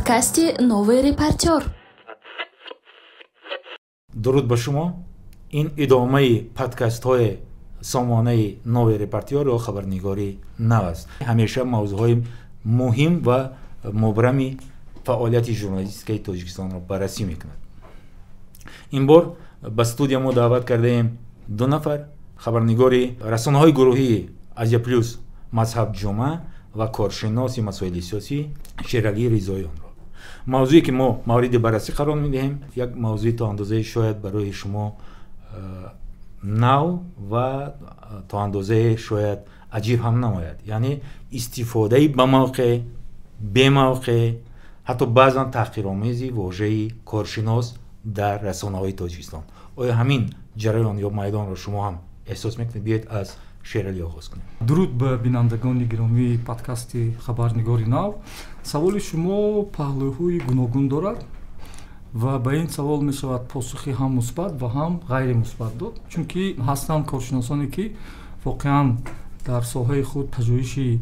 Подкасти «Новый репортёр». Дуруд ба шумо. Ин идомаи подкастҳои сомонаи «Новый репортёр» ё «Хабарнигори нав» аст. Ҳамеша мавзӯъҳои муҳим ва мубрами фаъолияти журналистикаи Тоҷикистонро баррасӣ мекунад. Ин бор ба студия мо даъват кардаем ду нафар хабарнигори расонаҳои гурӯҳии «Азия Плюс» Мазҳаб Ҷума ва коршиноси масоили сиёсӣ Шералӣ Ризоёнро. Мавзӯе, ки мо мавриди баррасӣ қарор медиҳем, як мавзӯи то андозае шояд барои шумо нав ва то андозае шояд аҷиб ҳам намояд, яъне истифодаи ба мавқеъ, бемавқеъ, ҳатто баъзан таҳқиромези вожаи коршинос дар расонаҳои Тоҷикистон. Оё ҳамин ҷараён ё майдонро шумо ҳам эҳсос мекунед? Биёед, аз Шералӣ оғоз кунем. Дуруд ба бинандагони гиромии подкасти «Хабарнигори нав». Саволи шумо паҳлӯҳои гуногун дорад ва ба ин савол мешавад посухи ҳам мусбат ва ҳам ғайримусбат дод, чунки ҳастанд коршиносоне, ки воқеан дар соҳаи худ пажӯҳиши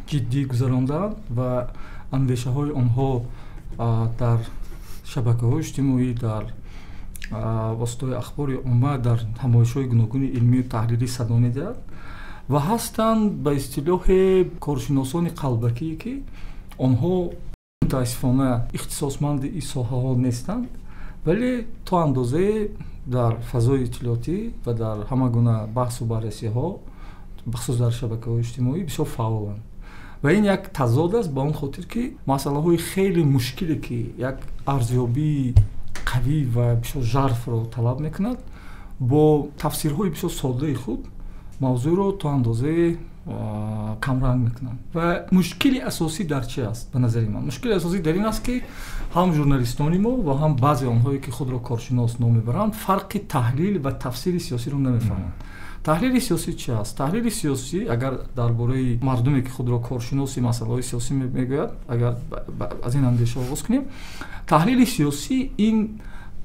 ҷиддӣ гузарондаанд ва андешаҳои онҳо дар шабакаҳои иҷтимоӣ, дар воситаҳои ахбори омма, дар ҳамоишҳои гуногуни илмию таҳрирӣ садо медиҳад, ва ҳастанд ба истилоҳе коршиносони қалбакӣ, ки онҳо мутаассифона ихтисосманди ин соҳаҳо нестанд, вале то андозае дар фазои иттилоотӣ ва дар ҳама гуна баҳсу баррасиҳо, бахусус дар шабакаҳои иҷтимоӣ, бисёр фаъоланд. Ва ин як тазод аст, ба он хотир ки масъалаҳои хеле мушкиле, ки як арзёбии қавӣ ва бисёр жарфро талаб мекунад, бо тафсирҳои бисёр соддаи худ мавзӯъро то андозае камранг мекунанд. Ва мушкили асосӣ дар чи аст? Ба назари ман, мушкили асосӣ дар ин аст, ки ҳам журналистони мо ва ҳам баъзе онҳое, ки худро коршинос ном мебаранд, фарқи таҳлил ва тафсири сиёсиро намефаҳманд. Таҳлили сиёсӣ чи аст? Таҳлили сиёсӣ, агар дар бораи мардуме, ки худро коршиноси масъалаҳои сиёсӣ мегӯяд, агар аз ин андеша оғоз кунем, таҳлили сиёсӣ ин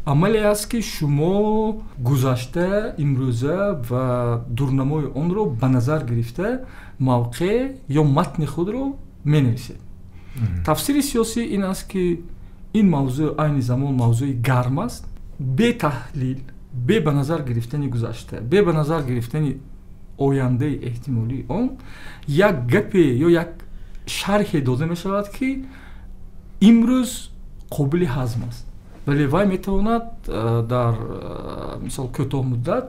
амале аст, ки шумо гузашта, имрӯза ва дурнамои онро ба назар гирифта мавқеъ ё матни худро менависед. Тафсири сиёсӣ ин аст, ки ин мавзӯъ айни замон мавзӯи гарм аст, бетаҳлил, бе ба назар гирифтани гузашта, бе ба назар гирифтани ояндаи эҳтимолии он як гапе ё як шарҳе дода мешавад, ки имрӯз қобили ҳазм аст, вале вай метавонад дар мисол кӯтоҳмуддат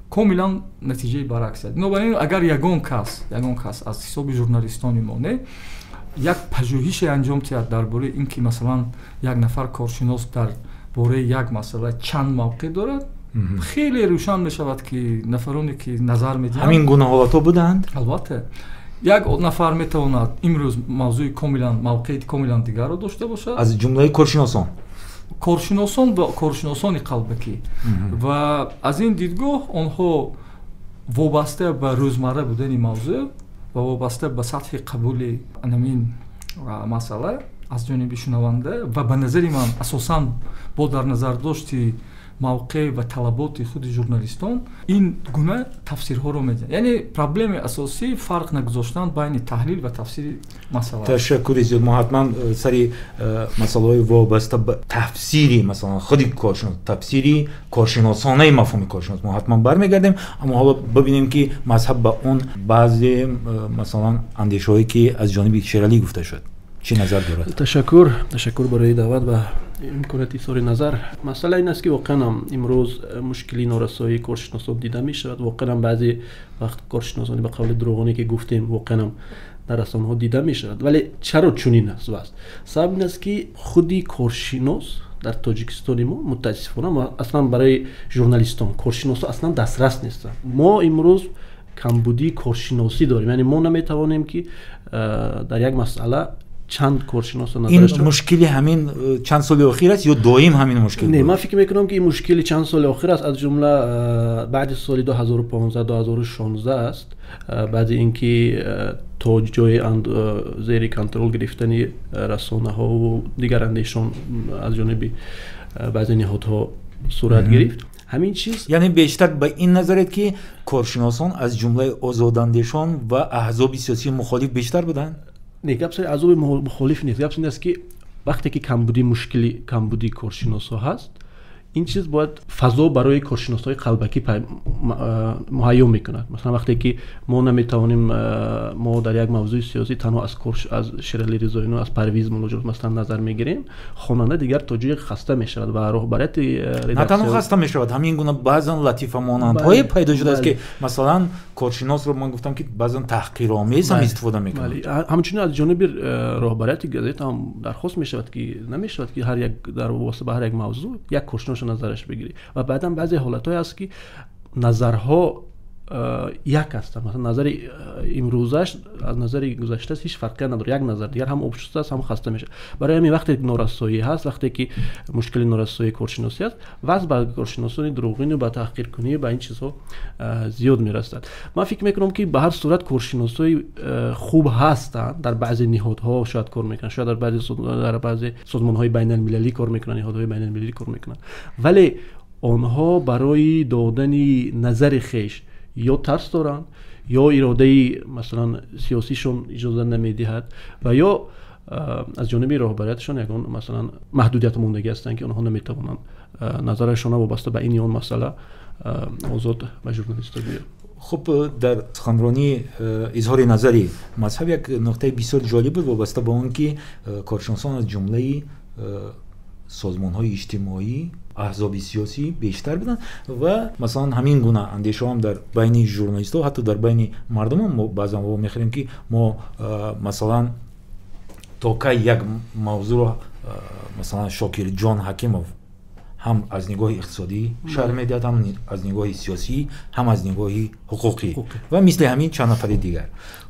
комилан натиҷаи баръакс диҳад. Бинобар ин, агар ягон кас аз ҳисоби журналистони мо не як пажӯҳише анҷом диҳад дар бораи ин ки, масалан, як нафар коршинос дар бораи як масъала чанд мавқеъ дорад, хеле рӯшан мешавад, ки нафароне, ки назар медиҳанд Ҳамин гуна ҳолатҳо буданд? Албатта, як нафар метавонад имрӯз мавзӯи комилан, мавқеи комилан дигарро дошта бошад. Аз ҷумлаи коршиносон? Коршиносон ва коршиносони қалбакӣ. Ва аз ин дидгоҳ онҳо вобаста ба рӯзмарра будани мавзӯъ ва вобаста ба сатҳи қабули анамин масъала аз ҷониби шунаванда ва, ба назари ман, асосан бо дар назардошти мавқеъ ва талаботи худи журналистон ин гуна тафсирҳоро медиҳанд. Яъне проблемаи асосӣ фарқ нагузоштан байни таҳлил ва тафсири масъала. Ташаккури зиёд. Мо ҳатман сари масъалаҳои вобаста ба тафсири, масалан, худи коршинос, тафсири коршиносонаи мафҳуми коршинос мо ҳатман бармегардем. Аммо ҳоло бибинем, ки Мазҳаб ба он баъзе масалан андешаҳое, ки аз ҷониби Шералӣ гуфта шуд, чӣ назар дорад? Ташаккур, ташаккур барои даъват ва имконияти изҳори назар. Масъала ин аст, ки воқеан имрӯз мушкили норасоии коршиносон дида мешавад. Воқеан баъзе вақт коршиносони ба қавли дурӯғоне, ки гуфтем, воқеан дар расонаҳо дида мешавад. Вале чаро чунин аст вазъ? Сабаб ин аст, ки худи коршинос дар Тоҷикистони мо, мутаассифона, аслан барои журналистон коршиносо аслан дастрас нестанд. Мо имрӯз камбудии коршиносӣ дорем, яъне мо наметавонем, ки дар як масъала чанд коршиносо Ин мушкили ҳамин чанд соли охир аст ё доим ҳамин мушкил? Не, ман фикр мекунам, ки ин мушкили чанд соли охир аст, аз ҷумла баъди соли 2015, 2016 аст, баъди ин ки то ҷои зери контрол гирифтани расонаҳову дигар андешон аз ҷониби баъзе ниҳодҳо сурат гирифт ҳамин чиз. Яъне бештар ба ин назаред, ки коршиносон аз ҷумлаи озодандешон ва аҳзоби сиёсии мухолиф бештар буданд? Не, гап сари аҳзоби мухолиф нест. Гап ин аст, ки Вақте ки камбуди мушкили камбуди коршиносҳо ҳаст, ин чиз бояд фазо барои коршиносҳои қалбакӣ муҳайё мекунад. Масалан, вақте ки мо наметавонем, мо дар як мавзӯи сиёсӣ танҳо аз Шералӣ Ризоино, аз Парвиз Муллоҷонов масалан назар мегирем, хонанда дигар то ҷое хаста мешавад ва роҳбарияти на танҳо хаста мешавад, ҳамин гуна баъзан латифамонандҳое пайдо шудааст, ки масалан коршиносро ман гуфтам, ки баъзан таҳқиромез ҳам истифода мекунад. Ҳамчунин аз ҷониби роҳбарияти газета ҳам дархост мешавад, ки намешавад ки ҳар як дар вобаста ба ҳар як мавзӯъ як коршинос назараш бигирӣ. Ва баъдан баъзе ҳолатҳое ҳаст, ки назарҳо як ҳастанд. Масалан, назари имрӯзаш аз назари гузаштааш ҳеҷ фарқе надорад, як назар дигар ҳам обшуста аст, ҳам хаста мешавад. Барои ҳамин вақте норасоӣ ҳаст, вақте ки мушкили норасоии коршиносӣ аст, вазъ ба коршиносони дурӯғину ба таҳқиркунӣ, ба ин чизҳо зиёд мерасад. Ман фикр мекунам, ки ба ҳар сурат коршиносои хуб ҳастанд, дар баъзе ниҳодҳо шояд кор мекунанд, шояд дар баъзе созмонҳои байналмилалӣ кор мекунанд, ниҳодҳои байналмилалӣ кор мекунанд, вале онҳо барои додани назари хеш ё тарс доранд, ё иродаи масалан сиёсишон иҷоза намедиҳад, ва ё аз ҷониби роҳбариятшон ягон масалан маҳдудият мондагӣ ҳастанд, ки онҳо наметавонанд назарашонро вобаста ба ин ё он масъала озод ба журналистҳо гӯянд. Хуб, дар суханронӣ изҳори назари мазҳаб як нуқтаи бисёр ҷолиб буд вобаста ба он ки коршиносон аз ҷумлаи созмонҳои иҷтимоӣ, аҳзоби сиёсӣ бештар буданд ва масалан ҳамин гуна андешаҳо ҳам дар байни журналистҳо, ҳатто дар байни мардумам мо баъзан во мехӯрем, ки мо масалан то кай як мавзӯъро масалан Шокирҷон Ҳакимов ҳам аз нигоҳи иқтисодӣ шарҳ медиҳад, ҳам аз нигоҳи сиёсӣ, ҳам аз нигоҳи ҳуқуқӣ ва мисли ҳамин чанд нафари дигар.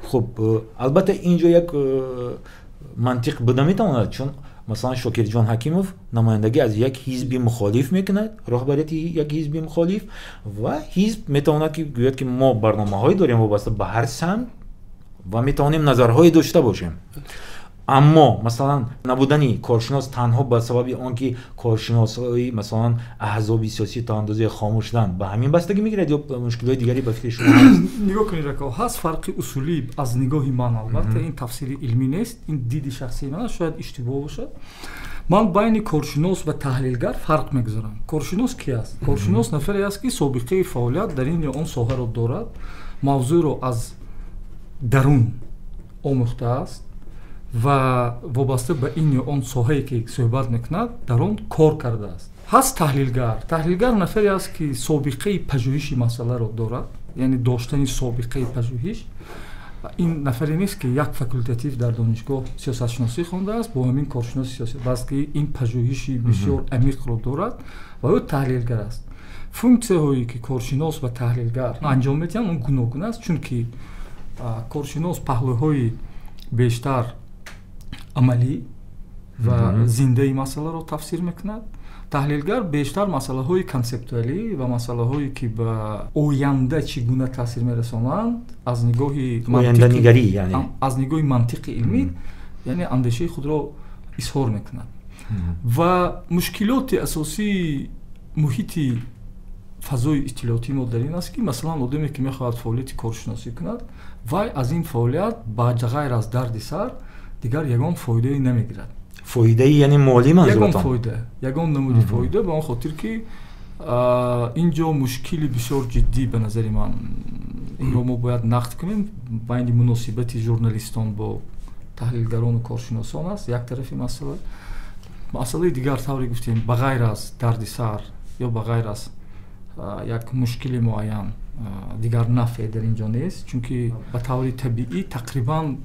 Хуб, албатта ин ҷо як мантиқ буда метавонад, чун масалан Шокирҷон Ҳакимов намояндагӣ аз як ҳизби мухолиф мекунад, роҳбарияти як ҳизби мухолиф, ва ҳизб метавонад ки гӯяд, ки мо барномаҳое дорем вобаста ба ҳар самт ва метавонем назарҳое дошта бошем. Аммо масалан набудани коршинос танҳо ба сабаби он ки коршиносҳои масалан аҳзоби сиёсӣ то андозае хомӯш шуданд, ба ҳамин бастагӣ мегирад ё мушкилҳои дигаре ба фикри шумо ҳаст? Нигоҳ кунед, рако, ҳаст фарқи усулӣ аз нигоҳи ман. Албатта ин тафсири илмӣ нест, ин диди шахсии ман аст, шояд иштибоҳ бошад. Ман байни коршинос ва таҳлилгар фарқ мегузорам. Коршинос ки аст? Коршинос нафаре аст, ки собиқаи фаъолият дар ин ё он соҳаро дорад, мавзӯъро аз дарун омӯхтааст ва вобаста ба ин ё он соҳае ки суҳбат мекунад, дар он кор кардааст. Ҳаст таҳлилгар. Таҳлилгар нафаре аст, ки собиқаи пажӯҳиши масъаларо дорад, яъне доштани собиқаи пажӯҳиш. Ин нафаре нест, ки як факултатив дар донишгоҳ сиёсатшиносӣ хондааст, бо ҳамин коршиноси сиёсӣ, балки ин пажӯҳиши бисёр амиқро дорад ва ӯ таҳлилгар аст. Функсияҳое ки коршинос ва таҳлилгар анҷом медиҳанд, он гуногун аст, чунки коршинос паҳлӯҳои бештар амалӣ ва зиндаи масъаларо тафсир мекунад, таҳлилгар бештар масъалаҳои консептуалӣ ва масъалаҳое ки ба оянда чӣ гуна таъсир мерасонанд аз нигоҳи оянданигарӣ, яъне аз нигоҳи мантиқи илмӣ, яъне андешаи худро изҳор мекунад. Ва мушкилоти асосии муҳити фазои иттилоотии мо дар ин аст, ки масалан одаме, ки мехоҳад фаъолияти коршиносӣ кунад, вай аз ин фаъолият ба ғайр аз дарди сар дигар ягон фоидае намегирад. Фоидаи яъне молӣ манзуратон? Ягон фоида, ягон намуди фоида, ба он хотир ки ин ҷо мушкили бисёр ҷиддӣ ба назари ман, инро мо бояд нақд кунем, байни муносибати журналистон бо таҳлилгарону коршиносон аст, як тарафи масъала. Масъалаи дигар, тавре гуфтем, ба ғайр аз дарди сар ё ба ғайр аз як мушкили муайян дигар нафъе дар ин ҷо нест, чунки ба таври табиӣ тақрибан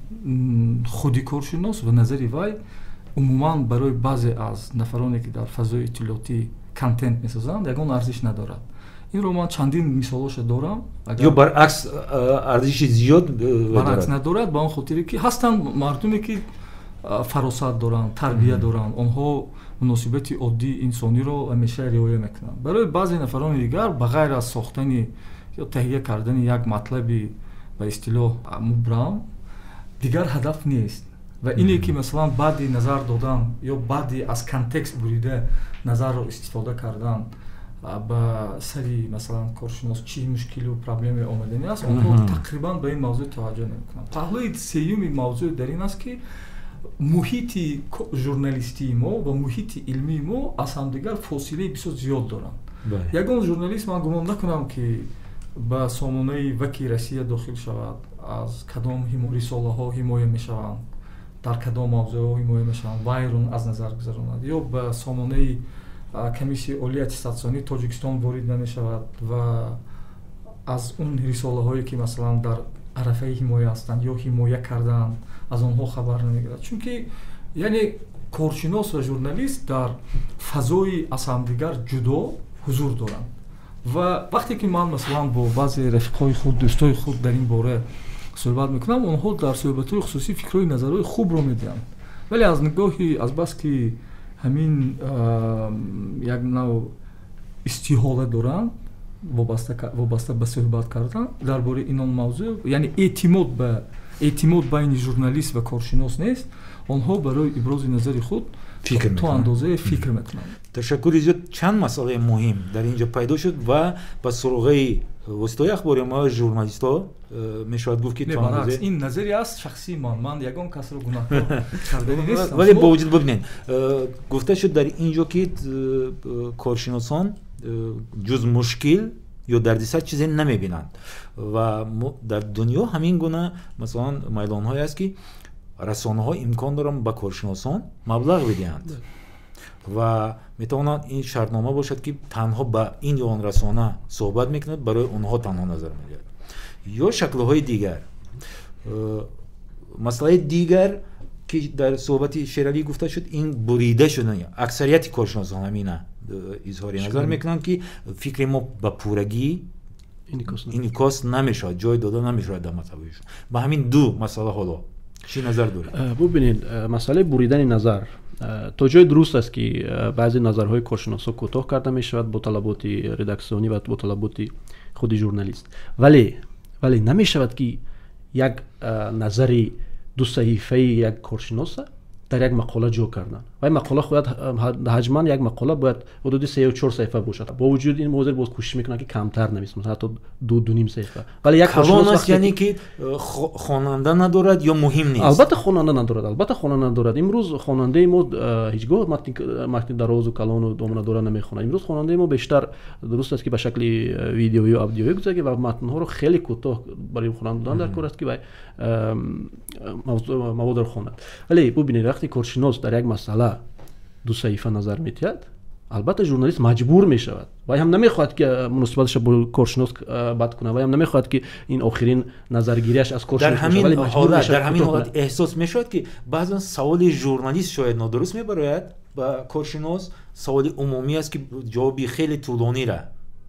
худи коршинос ва назари вай умуман барои баъзе аз нафароне, ки дар фазои иттилоотӣ контент месозанд, ягон арзиш надорад. Инро ман чандин мисолҳоша дорам. Ё баръакс арзиши зиёд баръакс надорад, ба он хотире ки ҳастанд мардуме, ки фаросат доранд, тарбия доранд, онҳо муносибати оддии инсониро ҳамеша риоя мекунанд. Барои баъзе нафарони дигар ба ғайр аз сохтани ё таҳия кардани як матлаби ба истилоҳ мубрам дигар ҳадаф нест. Ва ине ки масалан баъди назар додан ё баъди аз контекст бурида назарро истифода кардан ба сари масалан коршинос чӣ мушкилу проблеме омаданӣ аст, онҳо тақрибан ба ин мавзӯъ таваҷҷӯҳ намекунанд. Паҳлӯи сеюми мавзӯъ дар ин аст, ки Муҳити журналистии мо ва муҳити илмии мо аз ҳамдигар фосилаи бисёр зиёд доранд. Ягон журналист, ман гумон накунам, ки ба сомонаи ВАКи Россия дохил шавад, аз кадом рисолаҳо ҳимоя мешаванд, дар кадом мавзӯъҳо ҳимоя мешаванд, вайрон аз назар гузаронад, ё ба сомонаи Комиссияи олии аттестатсионии Тоҷикистон ворид намешавад ва аз он рисолаҳое, ки масалан дар арафаи ҳимоя ҳастанд ё ҳимоя кардаанд, аз онҳо хабар намегирад. Чунки яъне коршинос ва журналист дар фазои аз ҳамдигар ҷудо ҳузур доранд. Ва вақте ки ман масалан бо баъзе рафиқҳои худ, дӯстои худ дар ин бора суҳбат мекунам, онҳо дар суҳбатҳои хусусӣ фикрҳои назарҳои хубро медиҳанд, вале аз нигоҳи азбаски ҳамин як нав истиҳола доранд вобаста ба суҳбат кардан дар бораи ин он мавзӯъ, яъне эътимод байни журналист ва коршинос нест, онҳо барои ибрози назари худ то андозае фикр мекунанд. Ташаккури зиёд. Чанд масъалаи муҳим дар ин ҷо пайдо шуд ва ба суроғаи воситаҳои ахбори омма, журналистҳо мешавад гуфт, ки Не, баръакс, ин назари аст шахсии ман, ман ягон касро гунаҳкор кардани нестам. Вале бо вуҷуд, бибинед, гуфта шуд дар ин ҷо, ки коршиносон ҷуз мушкил ё дардисар чизе намебинанд ва дар дунё ҳамин гуна масалан майлонҳое аст, ки расонаҳо имкон доранд ба коршиносон маблағ бидиҳанд ва метавонанд ин шартнома бошад, ки танҳо ба ин ё он расона суҳбат мекунад, барои онҳо танҳо назар медиҳад ё шаклҳои дигар. Масъалаи дигар, ки дар суҳбати Шералӣ гуфта шуд, ин бурида шудан. Аксарияти коршиносон ҳамина изҳори назар мекунанд, ки фикри мо ба пуррагӣ инъикос намешавад, ҷой дода намешавад дар масъалаҳояшон. Ба ҳамин ду масъала ҳоло чӣ назар доред? Бубинед, масъалаи буридани назар то ҷое дуруст аст, ки баъзе назарҳои коршиносҳо кӯтоҳ карда мешавад бо талаботи редаксионӣ ва бо талаботи худи журналист, вале намешавад, ки як назари дусаҳифаи як коршиноса дар як мақола ҷо кардан. Вай мақола бояд ҳаҷман, як мақола бояд ҳудуди сею чор саҳифа бошад. Бо вуҷуди ин, ҳозир боз кӯшиш мекунанд, ки камтар нависанд, ҳатто 2-2.5 саҳифа. Вале як калон аст, яъне ки хонанда надорад ё муҳим нест? Албатта хонанда надорад, албатта хонанда надорад. Имрӯз хонандаи мо ҳеҷ гоҳ матни дарозу калону доманадора намехонад. Имрӯз хонандаи мо бештар, дуруст аст, ки ба шакли видеоию аудиоӣ гузарад ва матнҳоро хеле кӯтоҳ барои хонанда додан дар кор аст, ки вай маводро хонад. Вале бубинед, вақте коршинос дар як масъала ду саҳифа назар медиҳад, албатта журналист маҷбур мешавад. Вай ҳам намехоҳад, ки муносибаташа бо коршинос бад кунад, вай ҳам намехоҳад, ки ин охирин назаргириаш аз коршинос. Дар ҳамин ҳолат эҳсос мешавад, ки баъзан саволи журналист шояд нодуруст мебарояд ба коршинос, саволи умумӣ аст, ки ҷавоби хеле тӯлонира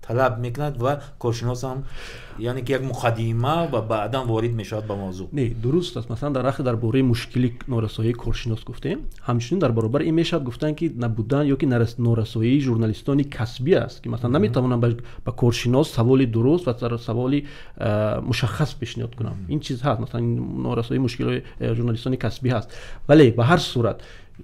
талаб мекунад ва коршинос ҳам яъне ки як муқаддима ва баъдан ворид мешавад ба мавзӯъ. Не, дуруст аст. Масалан, дар вақте дар бораи мушкили норасоии коршинос гуфтем, ҳамчунин дар баробари ин мешавад гуфтан, ки набудан ё ки норасоии журналистони касбӣ аст, ки масалан наметавонанд ба коршинос саволи дуруст ва саволи мушаххас пешниҳод кунанд. Ин чиз ҳаст, масалан норасоии мушкилои журналистони касбӣ ҳаст. Вале ба ҳар сурат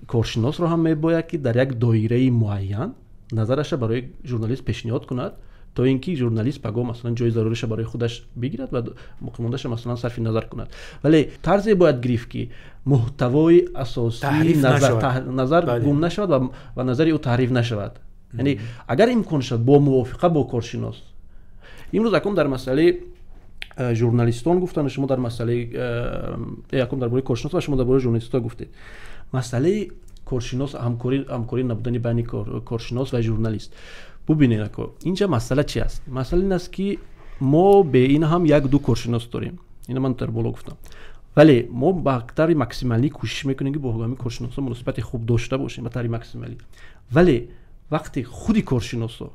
коршиносро ҳам мебояд, ки дар як доираи муайян назараша барои журналист пешниҳод кунад, то ин ки журналист пагоҳ масалан ҷои заруриша барои худаш бигирад ва боқимондаша масалан сарфи назар кунад. Вале тарзе бояд гирифт, ки муҳтавои асосии назар гум нашавад ва назари ӯ таҳриф нашавад. Яъне агар имкон шавад, бо мувофиқа бо коршинос. Имрӯз акун дар масъалаи журналистон гуфтан, шумо дар масъалаи якум дар бораи коршинос ва шумо дар бораи журналистҳо гуфтед. Масъалаи коршинос, ҳамкорӣ набудани байни коршинос ва журналист. Бубинед, ако, инҷа масъала чи аст? Масъала ин аст, ки мо бе ин ҳам як ду коршинос дорем, ина ман дар боло гуфтам, вале мо ба таври максималӣ кӯшиш мекунем, ки бо ҳамин коршиносо муносибати хуб дошта бошем ба таври максималӣ. Вале вақте худи коршиносо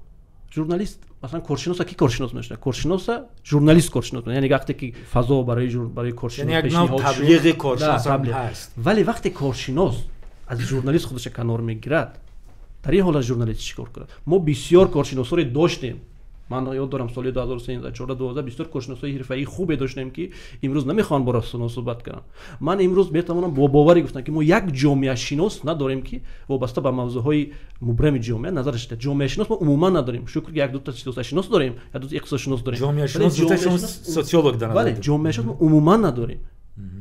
журналист, масалан, коршиноса ки коршинос мешавад? Коршиноса журналист коршинос, яъне вақте ки фазо барои коршинос пешниҳод таблиғи коршинос ҳаст. Вале вақте коршинос аз журналист худаша канор мегирад, дар ин ҳолат журналист чӣ кор кунад? Мо бисёр коршиносоре доштем. Ман ёд дорам, соли 2013-14, бисёр коршиносои ҳирфаии хубе доштем, ки имрӯз намехоҳанд бо расонаҳо суҳбат кунанд. Ман имрӯз метавонам бо боварӣ гуфтам, ки мо як ҷомеашинос надорем, ки вобаста ба мавзӯъҳои мубрами ҷомеа назараш диҳад. Ҷомеашинос мо умуман надорем. Шукр, ки як дута сиёсатшинос дорем, як дута иқтисодшинос дорем. Ҷомеашинос, социолог дар Бале, ҷомеашинос мо умуман надорем.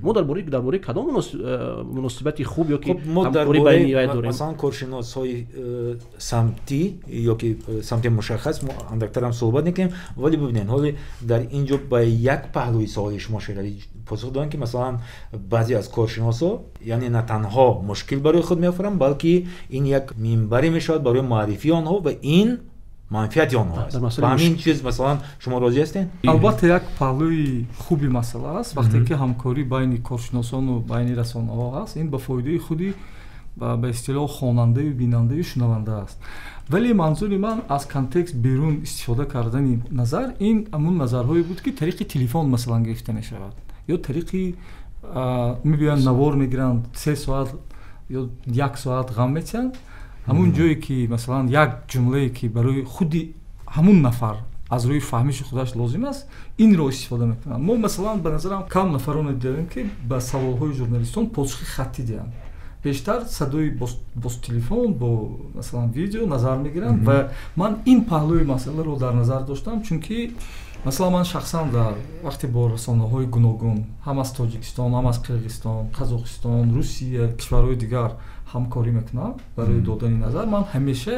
Мо дар бораи кадом муносибати хуб ё ки ҳамкорӣ байни вай дорем? Масалан, коршиносҳои самтӣ ё ки самти мушаххас мо андактарам суҳбат мекунем, вале бибинед, ҳоле дар ин ҷо ба як паҳлӯи саволи шумо, Шералӣ, посух доданд, ки масалан баъзе аз коршиносҳо, яъне на танҳо мушкил барои худ меофаранд, балки ин як минбаре мешавад барои муаррифии онҳо ва ин манфиати онҳо аст. Ба ҳамин чиз масалан шумо розӣ ҳастед? Албатта, як паҳлӯи хуби масъала аст, вақте ки ҳамкорӣ байни коршиносону байни расонаҳо ҳаст, ин ба фоидаи худи ба истилоҳ хонандаю бинандаю шунаванда аст. Вале манзури ман аз контекст берун истифода кардани назар ин ҳамун назарҳое буд, ки тариқи телефон масалан гирифта мешавад ё тариқи мебиёянд, навор мегиранд, 3 соат ё як соат ғам метиҳанд. Ҳамун ҷое ки масалан як ҷумлае, ки барои худи ҳамун нафар аз рӯи фаҳмиши худаш лозим аст, инро истифода мекунанд. Мо масалан, ба назарам, кам нафароне дидем, ки ба саволҳои журналистон посухи хаттӣ диҳанд. Бештар садои бо телефон, бо масалан видео назар мегиранд. Ва ман ин паҳлӯи масъаларо дар назар доштам, чунки масалан ман шахсан дар вақте бо расонаҳои гуногун, ҳам аз Тоҷикистон, ҳам аз Қирғизистон, Қазоқистон, Русия, кишварҳои дигар ҳамкорӣ мекунам барои додани назар, ман ҳамеша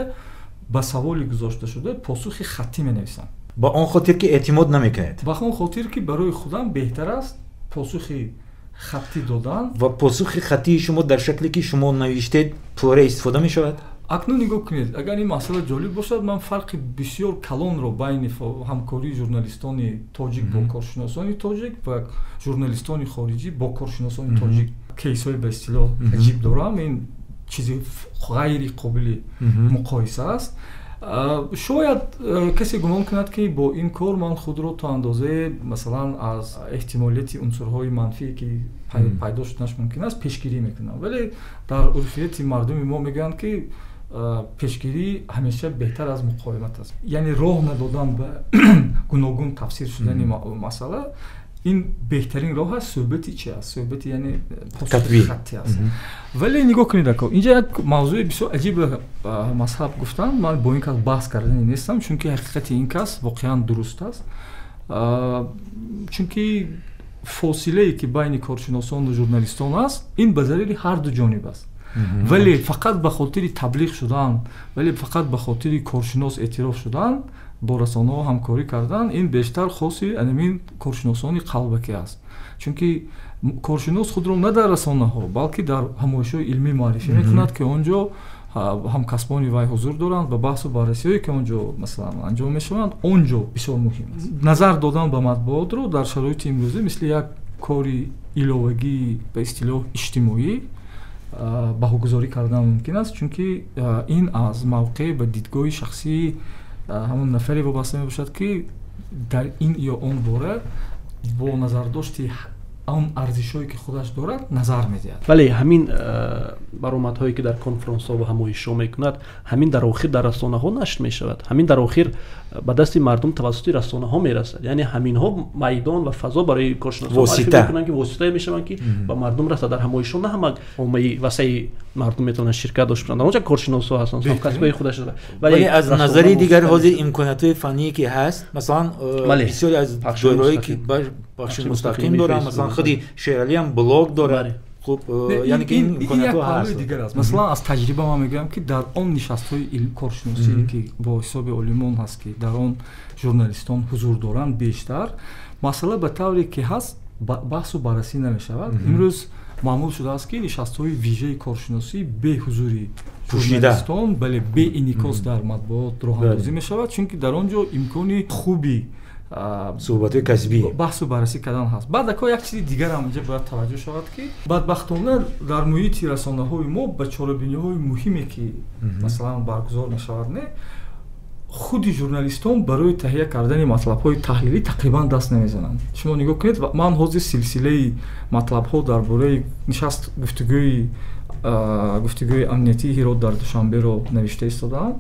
ба саволи гузошташуда посухи хаттӣ менависам. Ба он хотир ки эътимод намекунед? Ба он хотир ки барои худам беҳтар аст посухи хаттӣ додан. Ва посухи хаттии шумо дар шакле ки шумо навиштед пурра истифода мешавад? Акнун нигоҳ кунед, агар ин масъала ҷолиб бошад, ман фарқи бисёр калонро байни ҳамкории журналистони тоҷик бо коршиносони тоҷик ва журналистони хориҷӣ бо коршиносони тоҷик кейсҳои ба истилоҳ аҷиб дорам. Ин чизи ғайри қобили муқоиса аст. Шояд касе гумон кунад, ки бо ин кор ман худро то андозае масалан аз эҳтимолияти унсурҳои манфие, ки пайдо шуданаш мумкин аст, пешгирӣ мекунам, вале дар урфияти мардуми мо мегӯянд, ки пешгирӣ ҳамеша беҳтар аз муқовимат аст. Яъне роҳ надодан ба гуногун тафсир шудани масъала ин беҳтарин роҳ аст. Суҳбати чи аст? Суҳбати, яъне посухи хаттӣ аст. Вале нигоҳ кунед, ако, инҷа як мавзӯи бисёр аҷиб мазҳаб гуфтанд. Ман бо ин кас баҳс кардани нестам, чунки ҳақиқати ин кас воқеан дуруст аст, чунки фосилае, ки байни коршиносону журналистон аст, ин ба зарари ҳарду ҷониб аст. Вале фақат ба хотири таблиғ шудан, вале фақат ба хотири коршинос эътироф шудан бо расонаҳо ҳамкорӣ кардан, ин бештар хоси анамин коршиносони қалбакӣ аст, чунки коршинос худро на дар расонаҳо, балки дар ҳамоишҳои илмӣ муаррифӣ мекунад, ки он ҷо ҳамкасбони вай ҳузур доранд ва баҳсу баррасиҳое, ки он ҷо масалан анҷом мешаванд, он ҷо бисёр муҳим аст. Назар додан ба матбуотро дар шароити имрӯзӣ мисли як кори иловагии ба истилоҳ иҷтимоӣ баҳогузорӣ кардан мумкин аст, чунки ин аз мавқеъ ва дидгоҳи шахсии ҳамон нафаре вобаста мебошад, ки дар ин ё он бора бо назардошти он арзишҳое, ки худаш дорад, назар медиҳад. Бале, ҳамин баромадҳое, ки дар конфронсҳо ва ҳамоишҳо мекунад, ҳамин дар охир дар расонаҳо нашр мешавад, ҳамин дар охир ба дасти мардум тавассути расонаҳо мерасад. Яъне ҳаминҳо майдон ва фазо барои коршиносон мекунанд, ки воситае мешаванд, ки ба мардум расад. Дар ҳамоишҳо на ҳама оммаи васеи мардум метавонанд ширкат дошта бошанд, дар онҷа коршиносҳо ҳастанд, ҳамкасбои худаш. Вале аз назари дигар ҳозир имкониятҳои фанние, ки ҳаст, масалан бисёре аз доираҳое, ки пахши мустақим доранд, масалан худи Шералӣ ҳам блог дорад. Хуб, яъне ки ин имкониятҳо ҳаст. Дигар аст. Масалан, аз таҷриба ман мегӯям, ки дар он нишастҳои коршиносие, ки бо ҳисоби олимон ҳаст, ки дар он журналистон ҳузур доранд, бештар масъала ба тавре ки ҳаст баҳсу баррасӣ намешавад. Имрӯз маъмул шудааст, ки нишастҳои вижаи коршиносӣ бе ҳузури журналистон, бале, бе инъикос дар матбуот роҳандозӣ мешавад, чунки дар он ҷо имкони хуби суҳбатҳои касбӣ, баҳсу баррасӣ кардан ҳаст. Баъд ако, як чизи дигарам инҷа бояд таваҷҷӯҳ шавад, ки бадбахтона дар муҳити расонаҳои мо ба чорабиниҳои муҳиме, ки масалан баргузор мешавад, не, худи журналистон барои таҳия кардани матлабҳои таҳлилӣ тақрибан даст намезананд. Шумо нигоҳ кунед, ман ҳозир силсилаи матлабҳо дар бораи нишаст гуфтугӯи амниятии Ҳирот дар Душанберо навишта истодаам,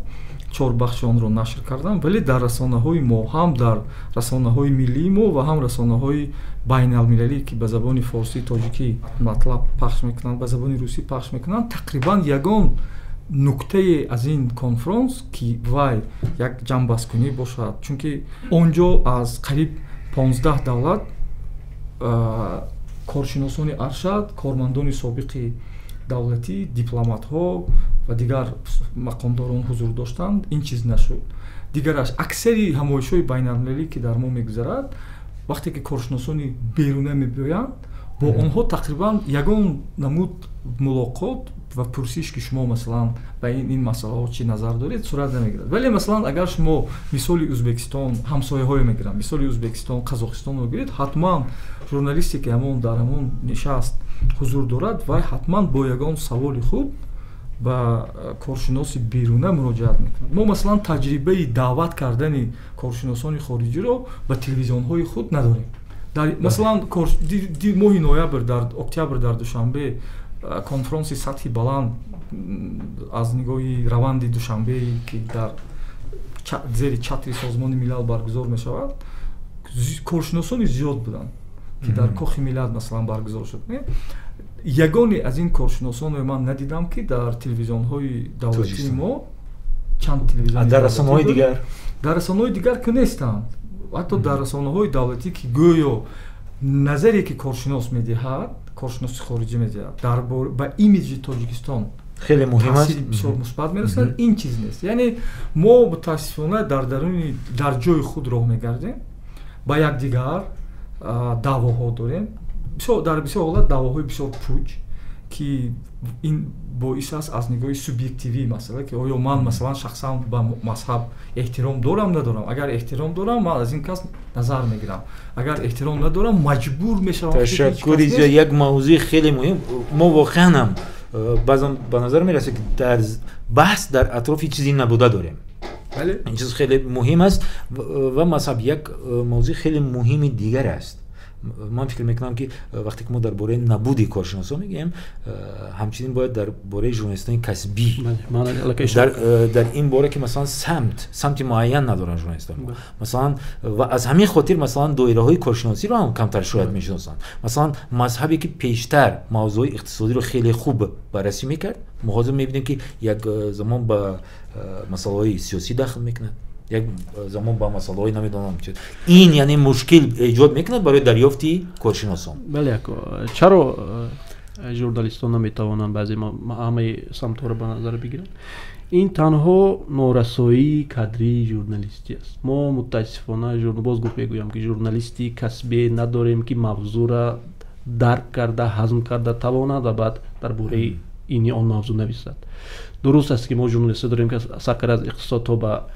чор бахши онро нашр кардам, вале дар расонаҳои мо, ҳам дар расонаҳои миллии мо ва ҳам расонаҳои байналмилалӣ, ки ба забони форсӣ, тоҷикӣ матлаб пахш мекунанд, ба забони русӣ пахш мекунанд, тақрибан ягон нуктае аз ин конфронс, ки вай як ҷамъбасткунӣ бошад, чунки он ҷо аз қариб 15 давлат. Коршиносони аршад, кормандони собиқи давлатӣ, дипломатҳо ва дигар мақомдорон ҳузур доштанд. Ин чиз нашуд. Дигараш, аксари ҳамоишҳои байналмилалӣ, ки дар мо мегузарад, вақте ки коршиносони беруна мебиёянд, бо онҳо тақрибан ягон намуд мулоқот ва пурсиш, ки шумо, масалан, ба ин масъалаҳо чӣ назар доред, сурат намегирад. Вале, масалан, агар шумо мисоли Ӯзбекистон, ҳамсояҳое мегирам, мисоли Ӯзбекистон, Қазоқистонро гиред, ҳатман журналисте, ки ҳамон дар ҳамон нишаст ҳузур дорад, вай ҳатман бо ягон саволи худ ба коршиноси беруна муроҷиат мекунад. Мо, масалан, таҷрибаи даъват кардани коршиносони хориҷиро ба телевизионҳои худ надорем. Масалан, моҳи ноябр, дар октябр дар Душанбе конфронси сатҳи баланд аз нигоҳи раванди Душанбе, ки дар зери чатри Созмони Милал баргузор мешавад, коршиносони зиёд буданд, ки дар Кохи Миллат, масалан, баргузор шуд. Ягоне аз ин коршиносонро ман надидам, ки дар телевизионҳои давлатии мо, чанд телевизион дар расонаҳои дигар? Дар расонаҳои дигар ки нестанд. Ҳатто дар расонаҳои давлатӣ, ки гӯё назаре, ки коршинос медиҳад, коршиноси хориҷӣ медиҳад, дар ба имиҷи Тоҷикистон хеле муҳим аст, бисёр мусбат мерасонад, ин чиз нест. Яъне мо, мутаассифона, дар даруни дар ҷои худ роҳ мегардем, ба якдигар даъвоҳо дорем, дар бисёр ҳолат даъвоҳои бисёр пуч, ки ин боис аст аз нигоҳи субъективии масъала, ки оё ман, масалан, шахсан ба мазҳаб эҳтиром дорам, надорам. Агар эҳтиром дорам, ман аз ин кас назар мегирам, агар эҳтиром надорам, маҷбур мешавам. Ташаккури зиёд. Як мавзӯи хеле муҳим. Мо воқеан ҳам баъзан ба назар мерасад, ки дар баҳс дар атрофи чизе набуда дорем. Ин чиз хеле муҳим аст ва мазҳаб як мавзӯи хеле муҳими дигар аст. Ман фикр мекунам, ки вақте ки мо дар бораи набуди коршиносон мегӯем, ҳамчунин бояд дар бораи журналистони касбӣ, дар ин бора, ки, масалан, самти муайян надоранд журналистон, масалан, ва аз ҳамин хотир, масалан, доираҳои коршиносиро ҳам камтар шояд мешиносанд. Масалан, мазҳабе, ки пештар мавзӯи иқтисодиро хеле хуб баррасӣ мекард, мо ҳозир мебинем, ки як замон ба масъалаҳои сиёсӣ дахл мекунад, як замон ба масъалаҳои намедонам чи. Ин яъне мушкил эҷод мекунад барои дарёфти коршиносон. Бале, чаро журналистон наметавонанд баъзе ҳамаи самтҳоро ба назар бигиранд? Ин танҳо норасоии кадрии журналистӣ аст. Мо, мутаассифона, боз гуфт мегӯям, ки журналисти касбе надорем, ки мавзӯъра дарк карда, ҳазм карда тавонад ва баъд дар бораи ини он мавзӯъ нависад. Дуруст аст, ки мо журналистҳо дорем, ки сар карда аз иқтисод то ба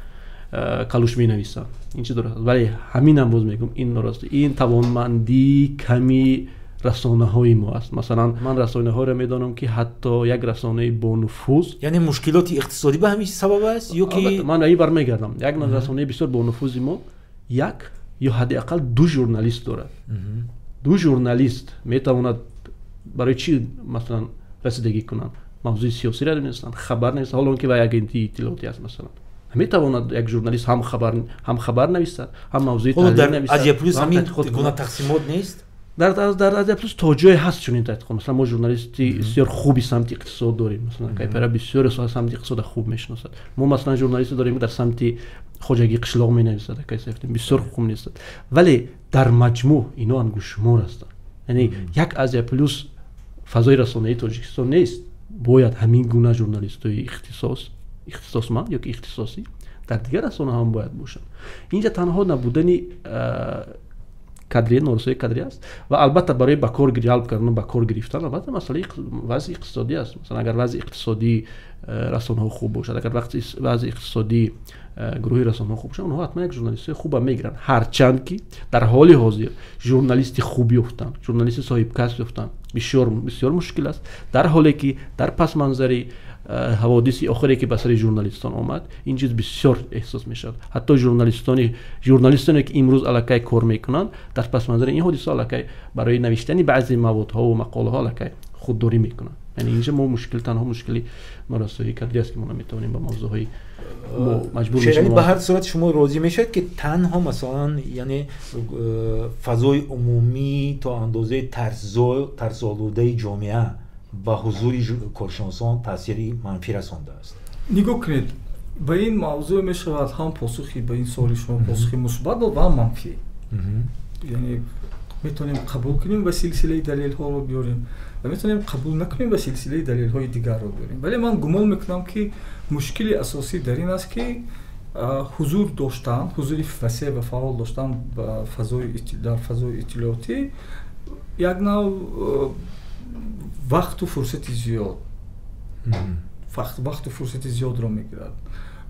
калуш менависанд, ин чиз дуруст аст, вале ҳаминам, боз мегӯям, ин норост, ин тавонмандии ками расонаҳои мо аст. Масалан, ман расонаҳоро медонам, ки ҳатто як расонаи бонуфуз Яъне мушкилоти иқтисодӣ ба ҳамин сабаб аст ё ки? Ман ба ин бармегардам. Як расонаи бисёр бонуфузи мо як ё ҳадди ақал ду журналист дорад. Ду журналист метавонад барои чӣ, масалан, расидагӣ кунанд, мавзӯи сиёсиро нависанд, хабар нависанд, ҳоло он ки вай агентии иттилоотӣ аст. Масалан, метавонад як журналист ҳам хабар нависад, ҳам мавзӯи таҳлил нависад. Азия Плюс ҳамин гуна тақсимот нест? Дар Азия Плюс то ҷое ҳаст чунин таҳқиқот. Масалан, мо журналисти бисёр хуби самти иқтисод дорем, масалан, кайпара бисёр самти иқтисода хуб мешиносад. Мо, масалан, журналисте дорем, ки дар самти хоҷагии қишлоқ менависад, бисёр хуб менависад, вале дар маҷмӯъ ино ангуштшумор ҳастанд. Яъне як Азия Плюс фазои расонаии Тоҷикистон нест. Бояд ҳамин гуна журналистои ихтисосманд ё ки ихтисосӣ дар дигар расонаҳо ҳам бояд бошанд. Инҷа танҳо набудани кадрӣ, норасоии кадрӣ аст ва албатта барои ба кор ҷалб кардан, ба кор гирифтан, албатта, масъалаи вазъи иқтисодӣ аст. Масалан, агар вазъи иқтисодии расонаҳо хуб бошад, агар вазъи иқтисодии гурӯҳи расонаҳо хуб бошад, онҳо ҳатман як журналистои хубам мегиранд. Ҳарчанд ки дар ҳоли ҳозир журналисти хуб ёфтан, журналисти соҳибкасб ёфтан бисёр бисёр мушкил аст, дар ҳоле ки дар пасманзари ҳаводиси охире, ки ба сари журналистон омад, ин чиз бисёр эҳсос мешавад. Ҳатто журналистоне, ки имрӯз аллакай кор мекунанд, дар пасманзари ин ҳодиса аллакай барои навиштани баъзе маводҳову мақолаҳо аллакай худдорӣ мекунанд. Яъне инҷа мо мушкил танҳо мушкили норасоии кадрӣ аст, ки мо наметавонем ба мавзӯъҳои маҷбур. Ба ҳар сурат, шумо розӣ мешавед, ки танҳо, масалан, яъне фазои умумӣ то андозаи тарсолудаи ҷомеа ба ҳузури коршиносон таъсири манфӣ расондааст? Нигоҳ кунед, ба ин мавзӯъ мешавад ҳам посухи, ба ин суоли шумо посухи мусбат дод ва ҳам манфӣ. Яъне Метавонем қабул кунем ва силсилаи далелҳоро биёрем ва метавонем қабул накунем ва силсилаи далелҳои дигарро биёрем. Вале ман гумон мекунам, ки мушкили асосӣ дар ин аст, ки ҳузур доштан, ҳузури васеъ ва фаъол доштан дар фазои иттилоотӣ як нав вақту фурсати зиёд, вақту фурсати зиёдро мегирад.